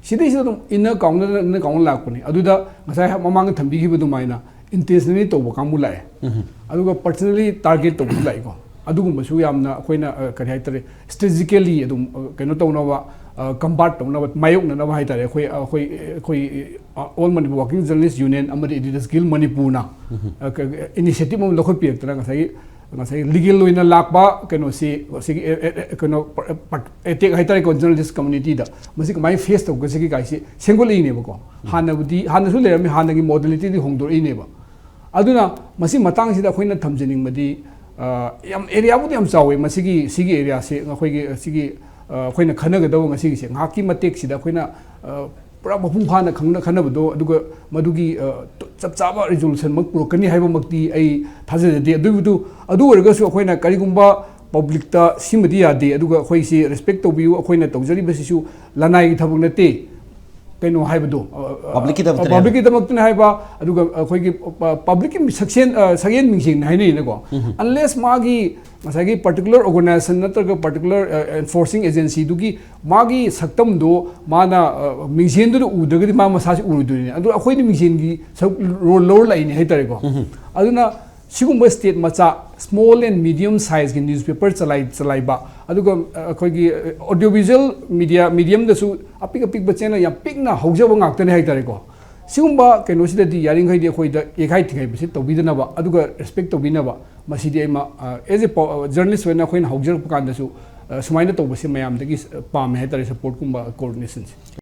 ꯁꯤꯗꯩꯁꯤꯗ ꯑꯗꯨꯝ ꯏꯟꯅꯔ ꯀꯥꯎꯅꯔ, ꯏꯟꯅꯔ ꯀꯥꯎꯅꯔ ꯂꯥꯛꯄꯅꯦ꯫ ꯑꯗꯨꯗ ꯉꯁꯥꯏ ꯃꯃꯥꯡꯗ ꯊꯝꯕꯤꯈꯤꯕ ꯑꯗꯨꯃꯥꯏꯅ ꯏꯟꯇꯦꯟꯁꯅꯦꯜꯂꯤ ꯇꯧꯕ ꯀꯥꯡꯕꯨ ꯂꯥꯛꯑꯦ꯫ ꯎꯝ꯫ ꯑꯗꯨꯒ ꯄꯔꯁꯅꯦꯜꯂꯤ ꯇꯥꯔꯒꯦꯠ ꯇꯧꯕꯁꯨ ꯂꯥꯛꯑꯦꯀꯣ꯫ ꯑꯗꯨꯒꯨꯝꯕꯁꯨ ꯌꯥꯝꯅ ꯑꯩꯈꯣꯏꯅ, ꯑ, ꯀꯔꯤ ꯍꯥꯏꯇꯥꯔꯦ, ꯁ꯭ꯇ꯭ꯔꯦꯇꯦꯖꯤꯀꯦꯜꯂꯤ ꯑꯗꯨꯝ, ꯑ, ꯀꯩꯅꯣ ꯇꯧꯅꯕ, ꯑ, ꯀꯝꯕꯥꯠ ꯇꯧꯅꯕ, ꯃꯥꯌꯣꯛꯅꯅꯕ ꯍꯥꯏꯇꯥꯔꯦ꯫ ꯑꯩꯈꯣꯏ, ꯑꯩꯈꯣꯏ, ꯑꯩꯈꯣꯏ, ꯑ, All Manipur Working Journalist Union ꯑꯃꯗꯤ Editors Guild ꯃꯅꯤꯄꯨꯔꯅ, ꯎꯝ꯫ ꯑ, ꯀ-, ꯏꯅꯤꯁꯤꯌꯦꯇꯤꯚ ꯑꯃ ꯂꯧꯈꯠꯄꯤꯔꯛꯇꯅ ꯉꯁꯥꯏꯒꯤ ꯉꯁꯥꯏꯒꯤ ꯂꯤꯒꯦꯜ ꯑꯣꯏꯅ ꯂꯥꯛꯄ ꯀꯩꯅꯣꯁꯤ, ꯁꯤꯒꯤ ꯑꯦ- ꯑꯦ- ꯑꯦ- ꯀꯩꯅꯣ ꯑꯦꯇꯦꯛ ꯍꯥꯏꯇꯥꯔꯦꯀꯣ, ꯖꯔꯅꯦꯂꯤꯁ ꯀꯝꯃ꯭ꯌꯨꯅꯤꯇꯤꯗ ꯃꯁꯤ ꯀꯃꯥꯏꯅ ꯐꯦꯁ ꯇꯧꯒꯗꯒꯦ ꯀꯥꯏꯁꯤ ꯁꯦꯝꯒꯠꯂꯛꯏꯅꯦꯕꯀꯣ꯫ ꯍꯥꯟꯅꯕꯨꯗꯤ, ꯍꯥꯟꯅꯁꯨ ꯂꯩꯔꯝꯃꯤ, ꯍꯥꯟꯅꯒꯤ ꯃꯣꯗꯦꯂꯤꯇꯤꯗꯤ ꯍꯣꯡꯗꯣꯔꯛꯏꯅꯦꯕ꯫ ꯑꯗꯨꯅ ꯃꯁꯤ ꯃꯇꯥꯡꯁꯤꯗ ꯑꯩꯈꯣꯏꯅ ꯊꯝꯖꯅꯤꯡꯕꯗꯤ, ꯑ, ꯌꯥꯝ ꯑꯦꯔꯤꯌꯥꯕꯨꯗꯤ ꯌꯥꯝ ꯆꯥꯎꯋꯦ ꯃꯁꯤꯒꯤ, ꯁꯤꯒꯤ ꯑꯦꯔꯤꯌꯥꯁꯦ ꯑꯩꯈꯣꯏꯒꯤ, ꯁꯤꯒꯤ, ꯑ, ꯑꯩꯈꯣꯏꯅ ꯈꯟꯅꯒꯗꯕ ꯉꯁꯤꯒꯤꯁꯦ ꯉꯥꯏꯍꯥꯛꯀꯤ ꯃꯇꯦꯛꯁꯤꯗ ꯑꯩꯈꯣꯏꯅ, ꯑ, ꯄꯨꯔꯥ ꯃꯄꯨꯡ ꯐꯥꯅ ꯈꯪꯅ ꯈꯟꯅꯕꯗꯣ, ꯑꯗꯨꯒ ꯃꯗꯨꯒꯤ, ꯑ, ꯆꯞ ꯆꯥꯕ ꯔꯤꯖꯣꯂꯨꯁꯟꯃꯛ ꯄꯨꯔꯛꯀꯅꯤ ꯍꯥꯏꯕꯃꯛꯇꯤ ꯑꯩ ꯊꯥꯖꯖꯗꯦ꯫ ꯑꯗꯨꯕꯨ, ꯑꯗꯨ ꯑꯣꯏꯔꯒꯁꯨ ꯑꯩꯈꯣꯏꯅ ꯀꯔꯤꯒꯨꯝꯕ ꯄꯕ꯭ꯂꯤꯛꯇ ꯁꯤꯃꯗꯤ ꯌꯥꯗꯦ, ꯑꯗꯨꯒ ꯑꯩꯈꯣꯏꯁꯤ ꯔꯦꯁꯄꯦꯛ ꯇꯧꯕꯤꯌꯨ, ꯑꯩꯈꯣꯏꯅ ꯇꯧꯖꯔꯤꯕꯁꯤꯁꯨ ꯂꯅꯥꯏꯒꯤ ꯊꯕꯛ ꯅꯠꯇꯦ, ꯀꯩꯅꯣ ꯍꯥꯏꯕꯗꯣ, ꯑ, ꯑ, ꯄꯕ꯭ꯂꯤꯛꯀꯤꯗꯃꯛꯇꯅꯦ ꯄꯕ꯭ꯂꯤꯛꯀꯤꯗꯃꯛꯇꯅꯦ ꯍꯥꯏꯕ, ꯑꯗꯨꯒ ꯑꯩꯈꯣꯏꯒꯤ ꯄ- ꯄꯕ꯭ꯂꯤꯛꯀꯤ ꯁꯛꯁꯦꯟ, ꯑ, ꯁꯛꯍꯦꯟ ꯃꯤꯡꯁꯦꯟꯅꯤ ꯍꯥꯏꯅꯩꯅꯀꯣ꯫ ꯑꯟꯂꯦꯁ ꯃꯥꯒꯤ ꯉꯁꯥꯏꯒꯤ ꯄꯥꯔꯇꯤꯀꯨꯂꯔ ꯑꯣꯔꯒꯅꯥꯏꯖꯦꯁꯟ ꯅꯠꯇ꯭ꯔꯒ ꯄꯥꯔꯇꯤꯀꯨꯂꯔ ꯑꯦꯟꯐꯣꯔꯁꯤꯡ ꯑꯦꯖꯦꯟꯁꯤꯗꯨꯒꯤ ꯃꯥꯒꯤ ꯁꯛꯇꯝꯗꯣ ꯃꯥꯅ, ꯑ, ꯃꯤꯡꯁꯦꯟꯗꯨꯗ ꯎꯗ꯭ꯔꯒꯗꯤ ꯃꯥ ꯃꯁꯥꯁꯤ ꯎꯔꯣꯏꯗꯣꯏꯅꯤ꯫ ꯑꯗꯨ ꯑꯩꯈꯣꯏꯅ ꯃꯤꯡꯁꯦꯟꯒꯤ ꯁꯔꯨꯛ ꯔꯣꯜ ꯂꯧꯔ ꯂꯥꯛꯏꯅꯦ ꯍꯥꯏꯇꯥꯔꯦꯀꯣ꯫ ꯑꯗꯨꯅ ꯁꯤꯒꯨꯝꯕ ꯁ꯭ꯇꯦꯠ ꯃꯆꯥ, small and medium sizeꯀꯤ newspaper ꯆꯂꯥꯏ ꯆꯂꯥꯏꯕ, ꯑꯗꯨꯒ, ꯑ, ꯑꯩꯈꯣꯏꯒꯤ ꯑꯣꯗꯤꯑꯣ ꯚꯤꯖꯨꯋꯦꯜ ꯃꯤꯗꯤꯌꯥ ꯃꯤꯗꯤꯌꯝꯗꯁꯨ ꯑꯄꯤꯛ ꯑꯄꯤꯛꯄ ꯆꯦꯅꯦꯜ ꯌꯥꯝ ꯄꯤꯛꯅ ꯍꯧꯖꯕ ꯉꯥꯛꯇꯅꯦ ꯍꯥꯏꯇꯥꯔꯦꯀꯣ꯫ ꯁꯤꯒꯨꯝꯕ ꯀꯩꯅꯣꯁꯤꯗꯗꯤ ꯌꯥꯔꯤꯈꯩꯗꯤ ꯑꯩꯈꯣꯏꯗ ꯌꯩꯈꯥꯏ ꯊꯤꯡꯒꯥꯏꯕꯁꯤ ꯇꯧꯕꯤꯗꯅꯕ, ꯑꯗꯨꯒ ꯔꯦꯁꯄꯦꯛ ꯇꯧꯕꯤꯅꯕ, ꯃꯁꯤꯗꯤ ꯑꯩꯃ ꯑꯦꯖ ꯑꯦ ꯖꯔꯅꯦꯂꯤꯁ ꯑꯣꯏꯅ ꯑꯩꯈꯣꯏꯅ ꯍꯧꯖꯔꯛꯄ ꯀꯥꯟꯗꯁꯨ, ꯑ, ꯁꯨꯃꯥꯏꯅ ꯇꯧꯕꯁꯦ ꯃꯌꯥꯝꯗꯒꯤ, ꯑ, ꯄꯥꯝꯃꯦ ꯍꯥꯏꯇꯥꯔꯦ, ꯁꯄꯣꯔꯠꯀꯨꯝꯕ ꯀꯣꯑꯣꯔꯗꯤꯅꯦꯁꯟꯁꯦ꯫